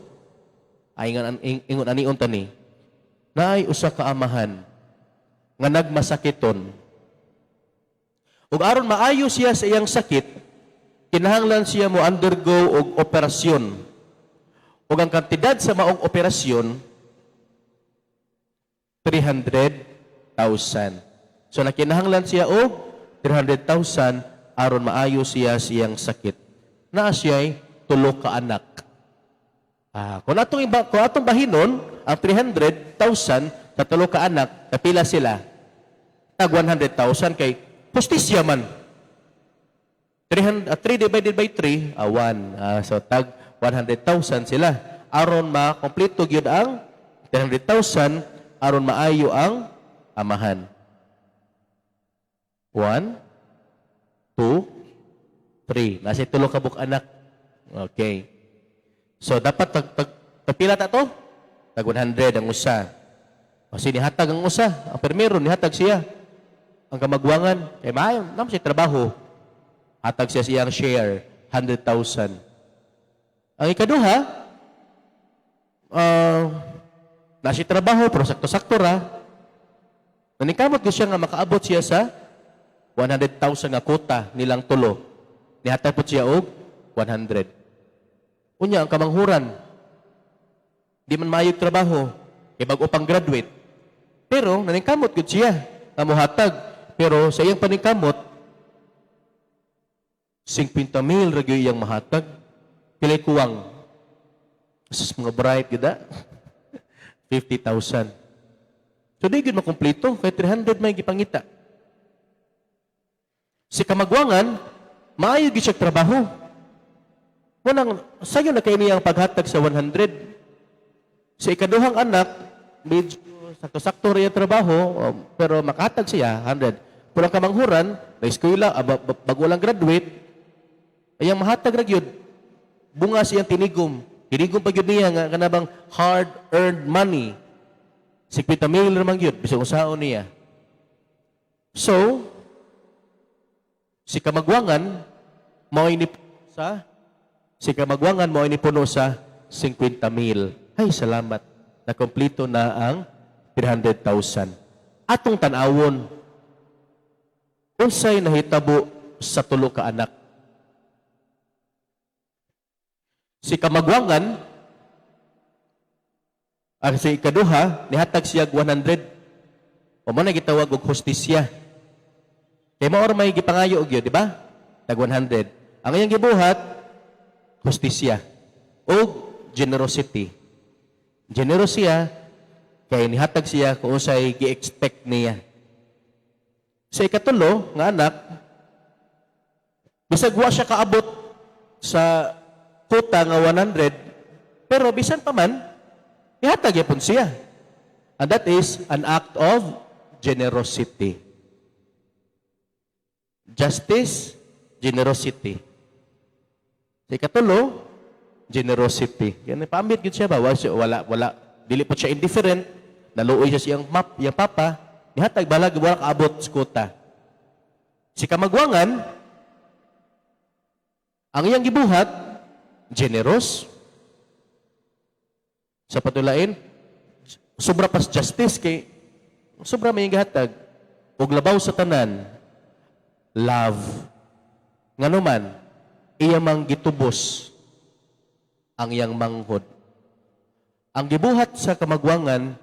Speaker 1: Ay ingon ingon ani unta ni. Naay usa ka amahan nga nagmasakiton. Ug aron maayo siya sa iyang sakit, kinahanglan siya mo undergo og operasyon. Ug ang kantidad sa maong operasyon, 300,000. So nakinahanglan siya og 300,000 aron maayo siya sa iyang sakit. Naa siya'y tulo ka anak. Ah, kung atong bahinon ang 300,000 sa tulo ka anak, kapila sila? Tag 100,000 kay hustisya man. 300, 3 divided by 3, 1. So tag 100,000 sila. Aron makompleto gyud ang 300,000 aron maayo ang amahan. 1, 2, 3. Nasa tulo ka buok anak. Okay. So dapat tag tagpila ta to? Tag 100 ang usa. O nihatag ang usa, ang permero nihatag siya. Ang kamagwangan, kay maayo, naman siya trabaho. Hatag siya siyang share, 100,000. Ang ikaduha, na siya trabaho, pero sakto-sakto ra. Naningkamot gyud siya nga makaabot siya sa 100,000 nga quota nilang tulo. Nihatag po siya og 100. Unya ang kamanghuran, di man maayog trabaho, kay bag-o pang graduate. Pero naningkamot gud siya nga mohatag. Pero sa iyang paningkamot, 50 mil ra gyud iyang mahatag. Pilay kuwang? Sa mga bright gyud ah. 50,000. So di gyud makumpleto kay 300 may gipangita. Si kamagwangan, maayo gyud siya trabaho. Munang sayo na kay niya ang paghatag sa 100. Sa ikaduhang anak, medyo sakto-sakto rin ang trabaho, pero makahatag siya, 100. Pero ang kamanghuran, na eskwela, bago lang graduate, ayang mahatag ra gyud. Bunga siyang tinigom. Tinigom pa gyud niya nga kanabang hard-earned money. 50 mil ra man gyud, bisag unsaon niya. So, si kamagwangan mao ni puno sa 50 mil. Ay, salamat. Nakompleto na ang 300,000. Atong tan-awon, unsay nahitabo sa tulo ka anak? Si kamagwangan, ang si ikaduha, nihatag siya 100. O mo na gitawag og hustisya. Kay mao ra may gipangayo og yun, di ba? Tag 100. Ang iyang gibuhat, hustisya o generosity. Generous siya, kay nihatag siya kung unsay gi-expect niya. Sa ikatulo nga anak, bisag wa siya kaabot sa quota nga 100, pero bisan pa man, nihatag gyapon siya. And that is an act of generosity. Justice, generosity. Sa ikatulo, generosity. Yan, paambit gyud siya ba? Wala, siya, wala, wala, dili po siya indifferent. Naluoy siya siyang map, iyang papa. Nihatag balag, wala kaabot sa quota. Si kamagwangan, ang iyang gibuhat, generous. Sa patulain, sobra pas justice kay sobra may gihatag. Ug labaw sa tanan, love. Ngano man, iya mang gitubos ang iyang manghod. Ang gibuhat sa kamagwangan,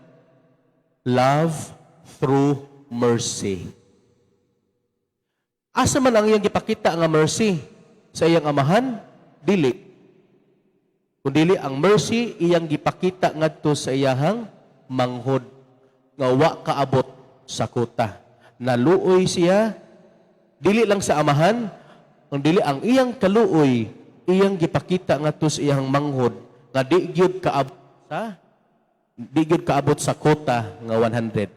Speaker 1: love through mercy. Asa man ang iyang gipakita nga mercy? Sa iyang amahan? Dili. Kundili ang mercy iyang gipakita ngadto sa iyahang manghod nga wa kaabot sa kuta. Naluoy siya dili lang sa amahan, kung dili ang iyang kaluoy iyang gipakita ngadto sa iyang manghod nga di gyud kaabot sa kota nga 100.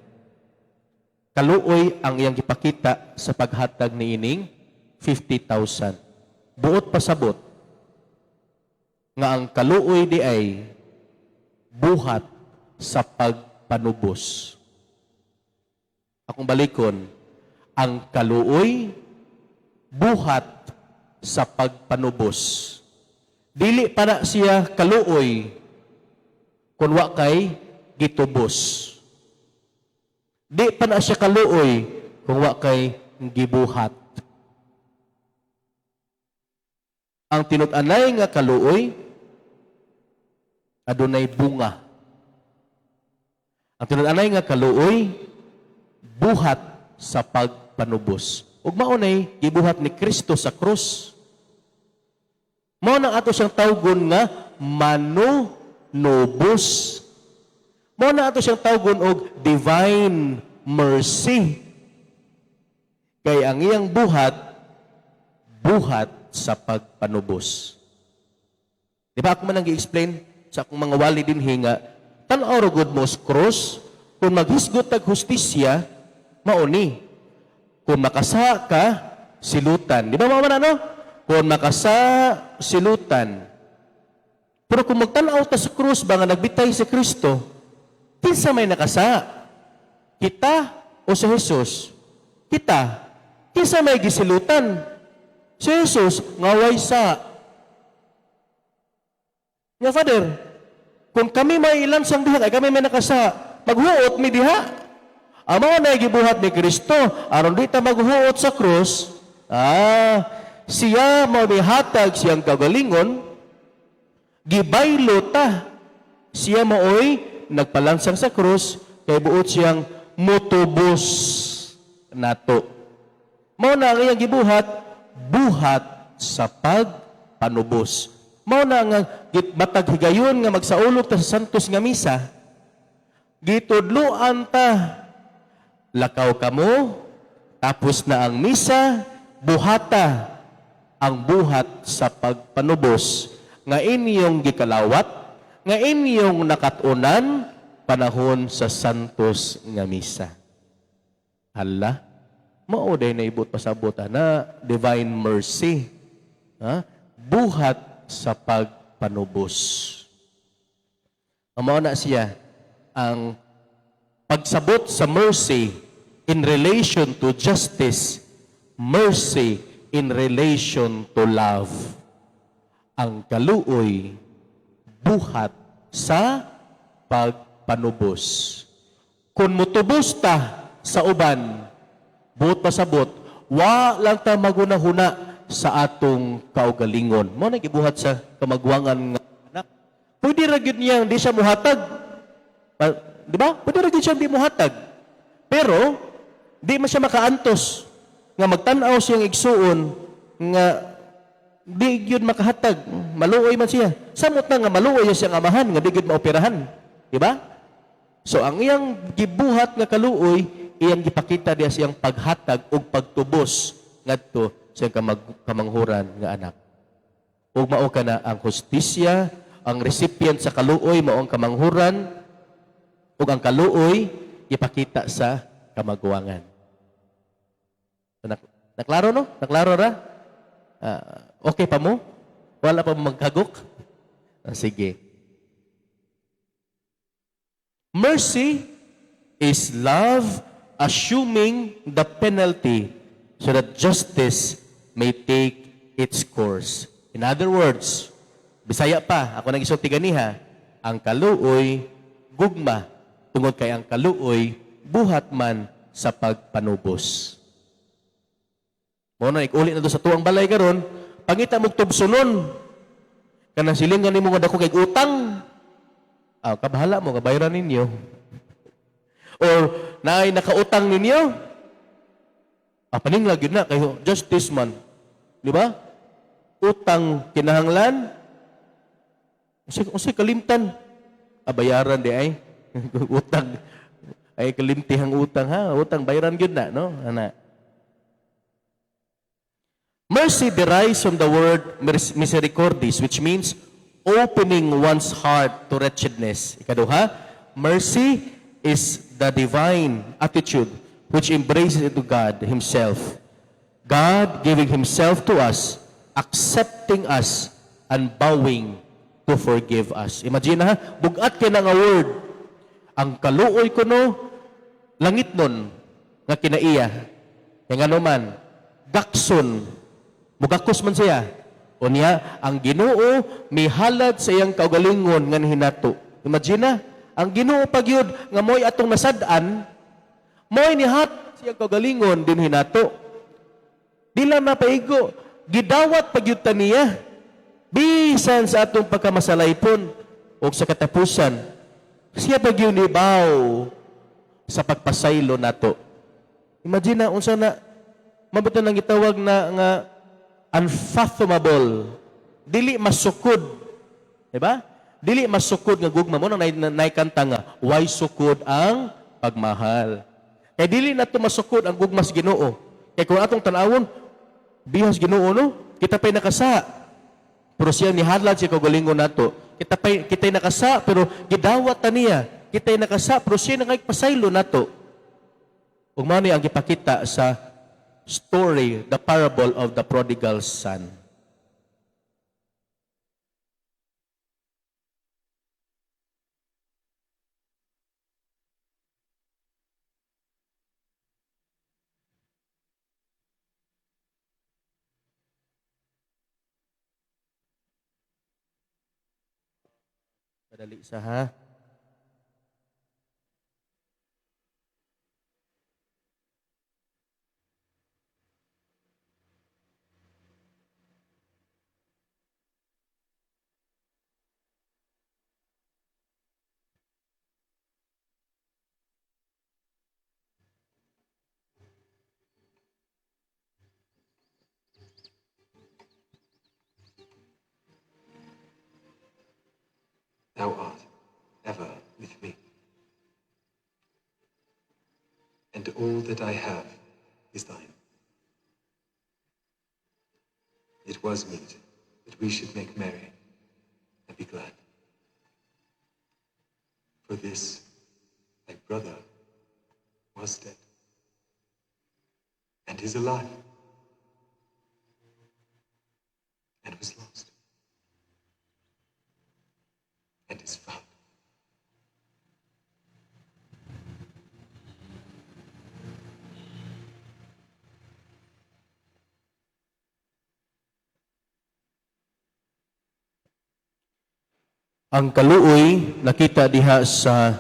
Speaker 1: Kaluoy ang iyang gipakita sa paghatag niining 50,000. Buot pasabot nga ang kaluoy di ay buhat sa pagpanubos. Akong balikon, ang kaluoy buhat sa pagpanubos. Dili pa na siya kaluoy kung wa kay gitubos. Di pa na siya kaluoy kung wa kay gibuhat. Ang tinud-anay nga kaluoy adunay bunga. Ang tinud-anay nga kaluoy buhat sa pagpanubos. Ug mao nay gibuhat ni Kristo sa krus. Mao nang ato siyang tawgon nga manunubos. Mao na ato siyang tawgon og divine mercy. Kay ang iyang buhat, buhat sa pagpanubos. Di ba ako man ang gi-explain sa akong mga wali dinhi nga tan-aw ra gud mo sa cross, kung maghisgot tag hustisya, mao ni. Kung makasa ka, silutan. Di ba mao man ano? Kung makasa, silutan. Pero kung magtan-aw ta sa krus ba nga nagbitay si Kristo, kinsa may nakasa? Kita o si Jesus? Kita. Kinsa may gisilutan? Si Jesus, nga way sa. Nga Father, kung kami may ilansang diha, ay kami may nakasa, maghuot mi diha. Amo na gibuhat ni Kristo, aron di ta maghuot sa krus, siya mao mihatag siyang kagalingon, Gibaylo ta. Siya maoy nagpalansang sa krus kay buot siyang mutubos nato. Mao na ang iyang gibuhat, buhat sa pagpanubos. Mao na nga matag higayon nga magsaulog ta sa Santos nga Misa, gitudloan ta, lakaw kamo, tapos na ang misa, buhata ang buhat sa pagpanubos nga inyong gikalawat, nga inyong nakat-unan panahon sa Santos nga Misa. Hala, mao day naibot pasabot na divine mercy. Ha? Buhat sa pagpanubos. Mao na siya ang pagsabot sa mercy in relation to justice, mercy in relation to love. Ang kaluoy, buhat sa pagpanubos. Kung mutubos ta sa uban, buot pasabot, wa lang ta magunahuna sa atong kaugalingon. Mao na gibuhat sa kamagwangan nga anak. Pwede ra gyud niyang di siya muhatag. Di ba? Pwede ra gyud siya di muhatag. Pero di man siya makaantos nga magtan-aw siyang igsuon nga di gyud makahatag. Maluoy man siya. Samot na nga maluoy siya siyang amahan nga di gyud maoperahan. Di ba? So ang iyang gibuhat nga kaluoy, iyang gipakita diya siyang paghatag ug pagtubos ngadto sa iyang kamanghuran nga anak. Ug mao kana ang hustisya, ang recipient sa kaluoy mao ang kamanghuran, ug ang kaluoy ipakita sa kamaguwangan. So, naklaro no? Naklaro ra? Okay pa mo? Wala pa mo magkagok? Sige. Mercy is love assuming the penalty so that justice may take its course. In other words, Bisaya pa, ako nang isulti ganiha, ang kaluoy gugma, tungod kay ang kaluoy buhat man sa pagpanubos. Mao na uli na do sa tuang balay karon, pangita mo tubsonon. Kanang silingan nimo nga dako kay utang. Ah, kabahala mo, kabayaran ninyo. Or naay nakautang ninyo. Ah, paninglag yun na kayo, justice man. Di ba? Utang kinahanglan. Unsay kalimtan? Ah, bayaran di ay. Utang. Ay kalimtihang utang ha. Utang bayaran gyud na, no? Ana. Mercy derives from the word misericordis, which means opening one's heart to wretchedness. Ikaduha, mercy is the divine attitude which embraces into God Himself. God giving Himself to us, accepting us, and bowing to forgive us. Imagine ha, bugat kay na nga word. Ang kaluoy kuno, langit nun, nga kinaiya. Kaya nga naman, gakson, mugakos man siya. Unya, ang Ginoo mihalad sa iyang kaugalingon nga hinato. Imagine na, ang Ginoo pagyud nga mo'y atong nasad-an, mo'y nihat sa iyang kaugalingon din hinato. Di lang mapaigo, gidawat pagyud ta niya. Bisan sa atong pagkamasalaypon o sa katapusan, siya pagyud nibaw sa pagpasaylo nato. Imagine na, unsa na, mabuto nang gitawag na nga unfathomable. Dili masukod. Diba? Dili masukod nga gugma mo nang naikanta nga, why sukod ang pagmahal. Kay dili na to masukod ang gugma sa Ginoo. Kay kung atong tan-awon, bihas Ginoo no, kita pa'y nakasa. Pero siya nihadlad siya kaugalingon nato. Kita'y nakasa pero gidawat ta niya. Kita'y nakasa pero siya nangagpasaylo nato. Ug mao ni ang gipakita sa story, the parable of the prodigal son. Madali sa ha.
Speaker 2: All that I have is thine. It was meet that we should make merry and be glad. For this thy brother was dead and is alive and was lost and is found.
Speaker 1: Ang kaluoy nakita diha sa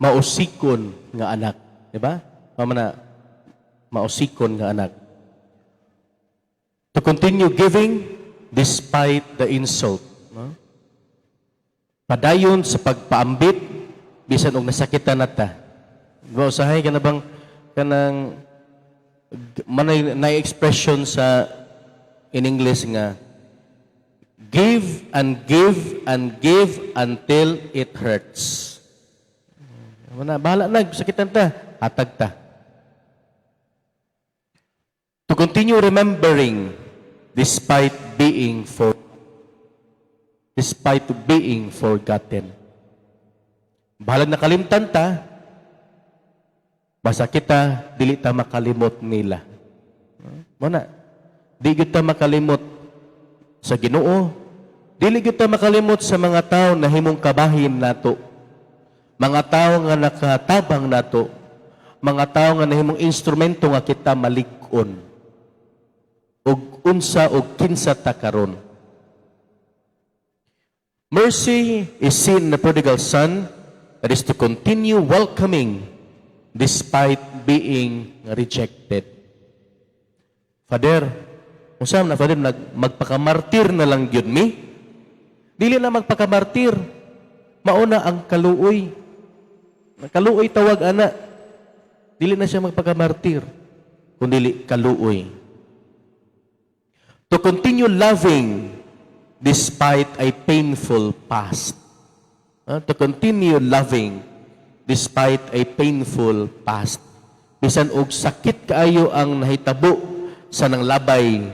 Speaker 1: mausikon nga anak, di ba? Mao na mausikon nga anak. To continue giving despite the insult, no? Padayon sa pagpaambit bisan og nasakitan na ta. Di ba usahay ka na bang kanang manay na expression sa in English nga "Give and give and give until it hurts"? Wala, bahala na, sakitan ta, hatag ta. To continue remembering despite being forgotten. Bahalag nakalimtan ta, basta kita dili ta makalimot nila. Mao na, di gyud ta makalimot sa Ginoo, dili gyud ta makalimot sa mga tao na himong kabahin nato. Mga tao nga nakatabang nato, mga tao nga nahimong instrumento nga kita malig-on. Ug unsa og kinsa ta karon. Mercy is seen in the prodigal son, that is, to continue welcoming despite being rejected. "Father, unsa man na, Father, magpakamartir na lang gyud mi?" Dili na magpakamartir. Mauna ang kaluoy. Kaluoy tawag ana. Dili na siya magpakamartir, kundi kaluoy. To continue loving despite a painful past. To continue loving despite a painful past. Bisan og sakit kaayo ang nahitabo sa nang labay.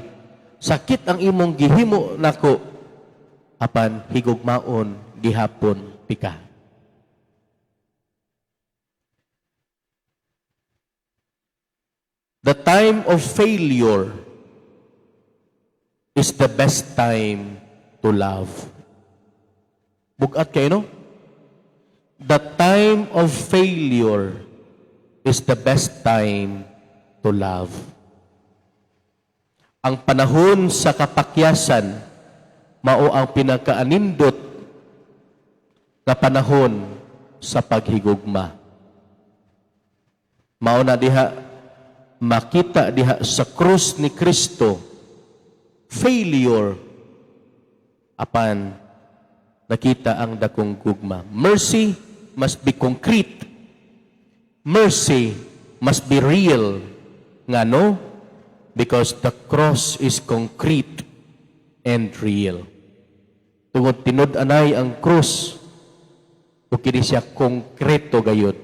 Speaker 1: Sakit ang imong gihimo nako, apan higugmaon gihapon tika. The time of failure is the best time to love. Bug-at kaayo, no? The time of failure is the best time to love. Ang panahon sa kapakyasan, mao ang pinakaanindot na panahon sa paghigugma. Mao na diha makita diha sa krus ni Kristo, failure, apan nakita ang dakong gugma. Mercy must be concrete. Mercy must be real. Ngano? Because the cross is concrete and real. Tungod tinud-anay ang krus, ug kini siya konkreto gayud.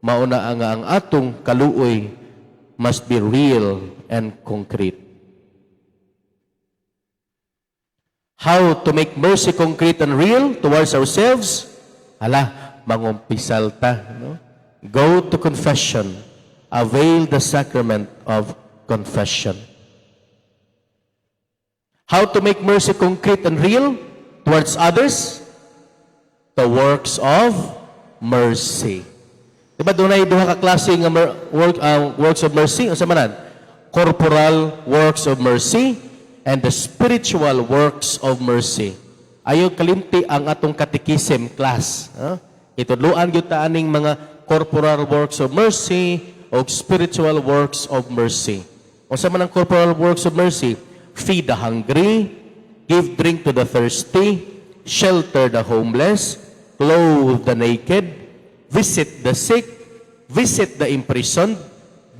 Speaker 1: Mao na ang atong kaluoy must be real and concrete. How to make mercy concrete and real towards ourselves? Hala, mangumpisal ta. No? Go to confession. Avail the sacrament of confession. How to make mercy concrete and real towards others? The works of mercy. Di ba dunay duha ka klase nga works of mercy? Unsa man? Corporal works of mercy and the spiritual works of mercy. Ayo kalimti ang atong catechism class. Huh? Itudluan gyud ta aning mga corporal works of mercy o spiritual works of mercy. Unsa man ang corporal works of mercy? Feed the hungry, give drink to the thirsty, shelter the homeless, clothe the naked, visit the sick, visit the imprisoned,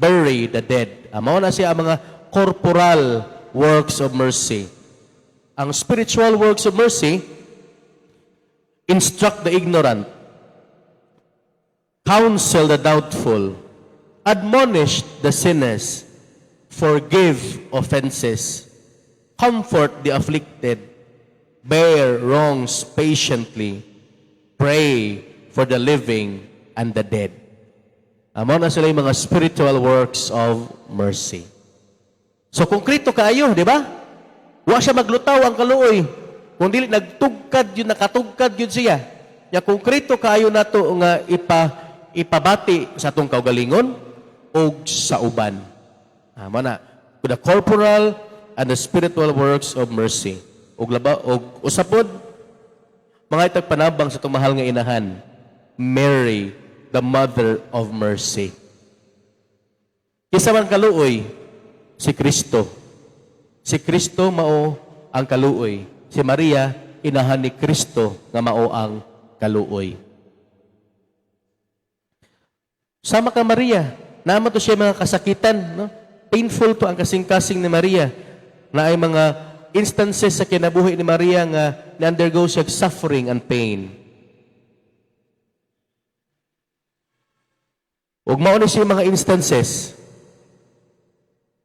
Speaker 1: bury the dead. Mao na siya ang mga corporal works of mercy. Ang spiritual works of mercy: instruct the ignorant, counsel the doubtful, Admonish the sinners, forgive offenses, comfort the afflicted, bear wrongs patiently, pray for the living and the dead. Mao na sila yung mga spiritual works of mercy. So konkreto kaayo, di ba? Wa siya maglutaw ang kaluoy. Kung dili nagtugkad yun, nakatugkad yun siya. Ya konkreto kaayo nato nga ipabati sa atong kaugalingon o sa uban. Mao na the corporal and the spiritual works of mercy. Ug laba og usapod mga itag panabang sa atong mahal nga inahan, Mary, the Mother of Mercy. Kinsa man kaluoy, si Kristo. Si Kristo mao ang kaluoy. Si Maria, inahan ni Kristo nga mao ang kaluoy. Sama ka Maria, naa man to siya mga kasakitan, no? Painful to ang kasing-kasing ni Maria. Naay mga instances sa kinabuhi ni Maria nga ni-undergo siya suffering and pain. Ug mao ni siya mga instances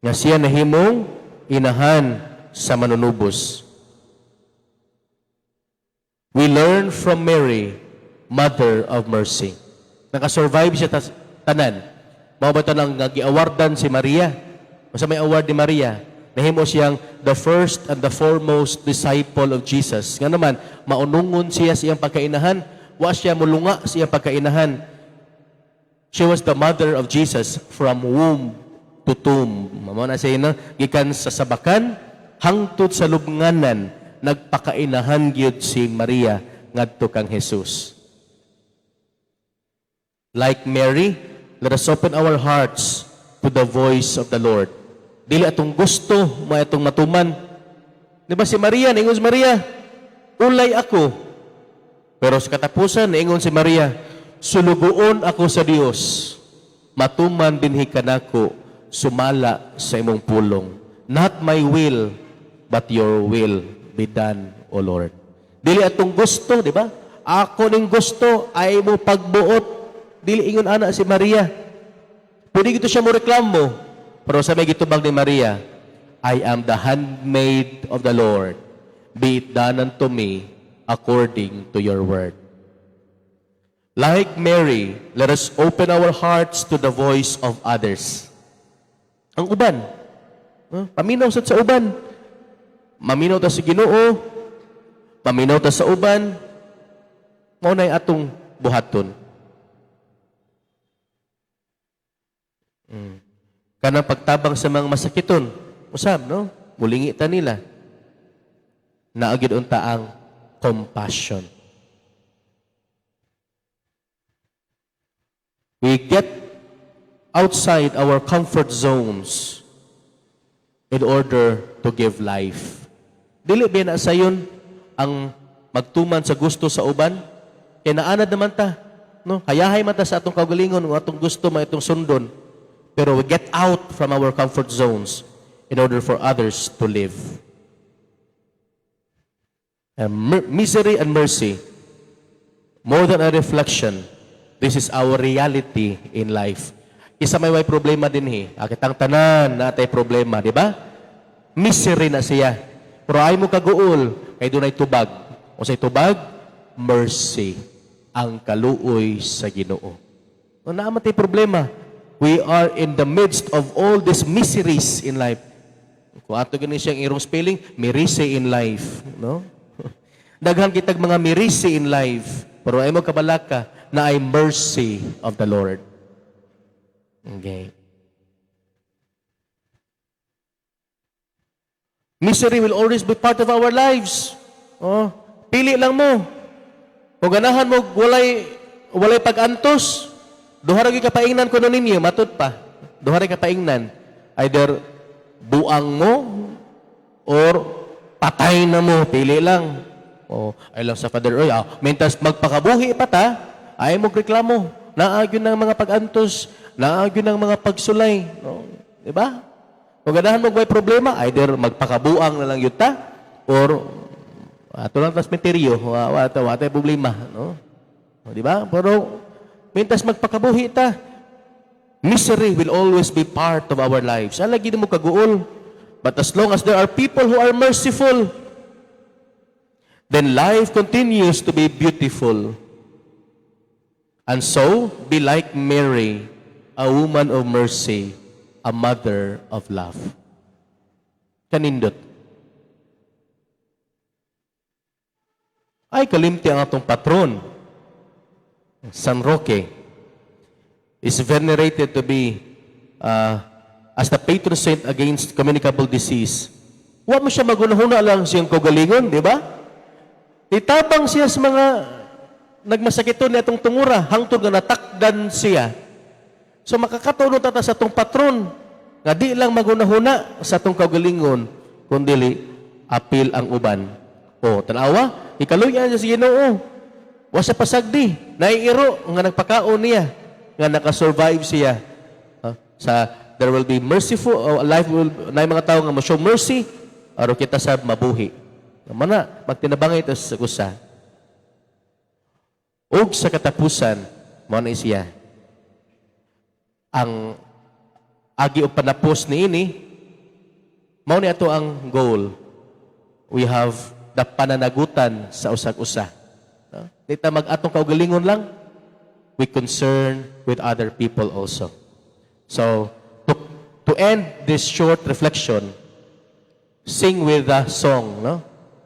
Speaker 1: nga siya nahimong inahan sa manunubos. We learn from Mary, Mother of Mercy. Nakasurvive siya tanan. Mao ba tanang nga giawardan si Maria? Unsa may award ni Maria? Nahimo siyang the first and the foremost disciple of Jesus. Nga naman, maunungon siya sa iyang pagkainahan. Wa siya mulunga sa iyang pagkainahan. She was the mother of Jesus from womb to tomb. Mao na siya, no? Gikan sa sabakan hangtod sa lubnganan, nagpakainahan gyud si Maria ngadto kang Jesus. Like Mary, let us open our hearts to the voice of the Lord. Dili atong gusto, mao atong matuman. Di ba si Maria, ningon si Maria, "Ulay ako." Pero sa katapusan, ningon si Maria, "Sulugoon ako sa Dios. Matuman dinhi kanako sumala sa imong pulong. Not my will, but your will be done, O Lord." Dili atong gusto, di ba? Ako ning gusto, ay mo pagbuot. Dili ingon ana si Maria. Pwede gito siya mo reklamo. Pero sa may gitubag ni Maria, "I am the handmaid of the Lord. Be it done unto me according to your word." Like Mary, let us open our hearts to the voice of others. Ang uban. Huh? Paminaw sad sa uban. Maminaw ta sa Ginoo, maminaw ta sa uban, mao nay atong buhaton. Kanang pagtabang sa mga masakiton, usab, no? Mulingi ta nila. Naa gyud unta ang compassion. We get outside our comfort zones in order to give life. Dili ba na sayon ang magtuman sa gusto sa uban? Kay naanad naman ta, no? Hayahay man ta sa atong kaugalingon nga atong gusto man itong sundon. Pero we get out from our comfort zones in order for others to live. And misery and mercy, more than a reflection, this is our reality in life. Isa may way problema din he. Kitang tanan natay problema, di ba? Misery na siya. Pero ay mo kaguol, kay dunay tubag. Unsay tubag? Mercy. Ang kaluoy sa Ginoo. O naa man tay problema. We are in the midst of all these miseries in life. Kung ato gani siyang irong spelling, mirise in life, no? Daghan kitag mga mirise in life, pero ay mo kabalaka na ay mercy of the Lord. Okay. Misery will always be part of our lives. Oh, pili lang mo. Kung ganahan mo walay pag-antos, duha ra gyud ka paingnan kuno ninyo, matud pa. Duha ra ka paingnan. Either buang mo or patay na mo, pili lang. Oh, ay lang sa Father Roy, mentas magpakabuhi pa ta, ay mo reklamo. Naa gyud ng mga pag-antos, naa gyud ng mga pagsulay, no? Di ba? Kung ganahan mo may problema, either magpakabuang na lang yun ta, or ato lang tas menteryo, wa wa wa problema, no? O, di ba? Pero mintas magpakabuhi ta, Misery will always be part of our lives. Alagi mo kaguol. But as long as there are people who are merciful, then life continues to be beautiful. And so, be like Mary, a woman of mercy, a mother of love. Kanindot. Ay, kalimti ang atong patron, San Roque, is venerated to be as the patron saint against communicable disease. Wa mo siya magunahuna lang siyang kaugalingon, di ba? Itabang siya sa mga nagmasakiton ni atong tungura, hangtod nga natakdan siya. So makakatuno ta sa atong patron nga di lang magunahuna sa atong kaugalingon, kundili apil ang uban. O, tanawa, ikaluyan siya sa Ginoo. Wa siya pasagdi, naiiro nga nagpakaon niya, nga nakasurvive siya. Sa there will be merciful life will na mga tao nga mo-show mercy aron kita sa mabuhi. Mana magtinabangay ito sa usa. Ug sa katapusan, mao na siya. Ang agi o panapos niini, mao ni ato ang goal. We have the pananagutan sa usag-usa. No? Di ta mag-atong kaugalingon lang, we concern with other people also. So, to end this short reflection, sing with a song, no?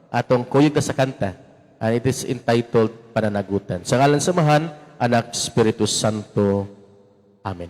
Speaker 1: Atong kuyog ka sa kanta. And it is entitled "Pananagutan." Sa ngalan sa Amahan, Anak, Espiritu Santo. Amen.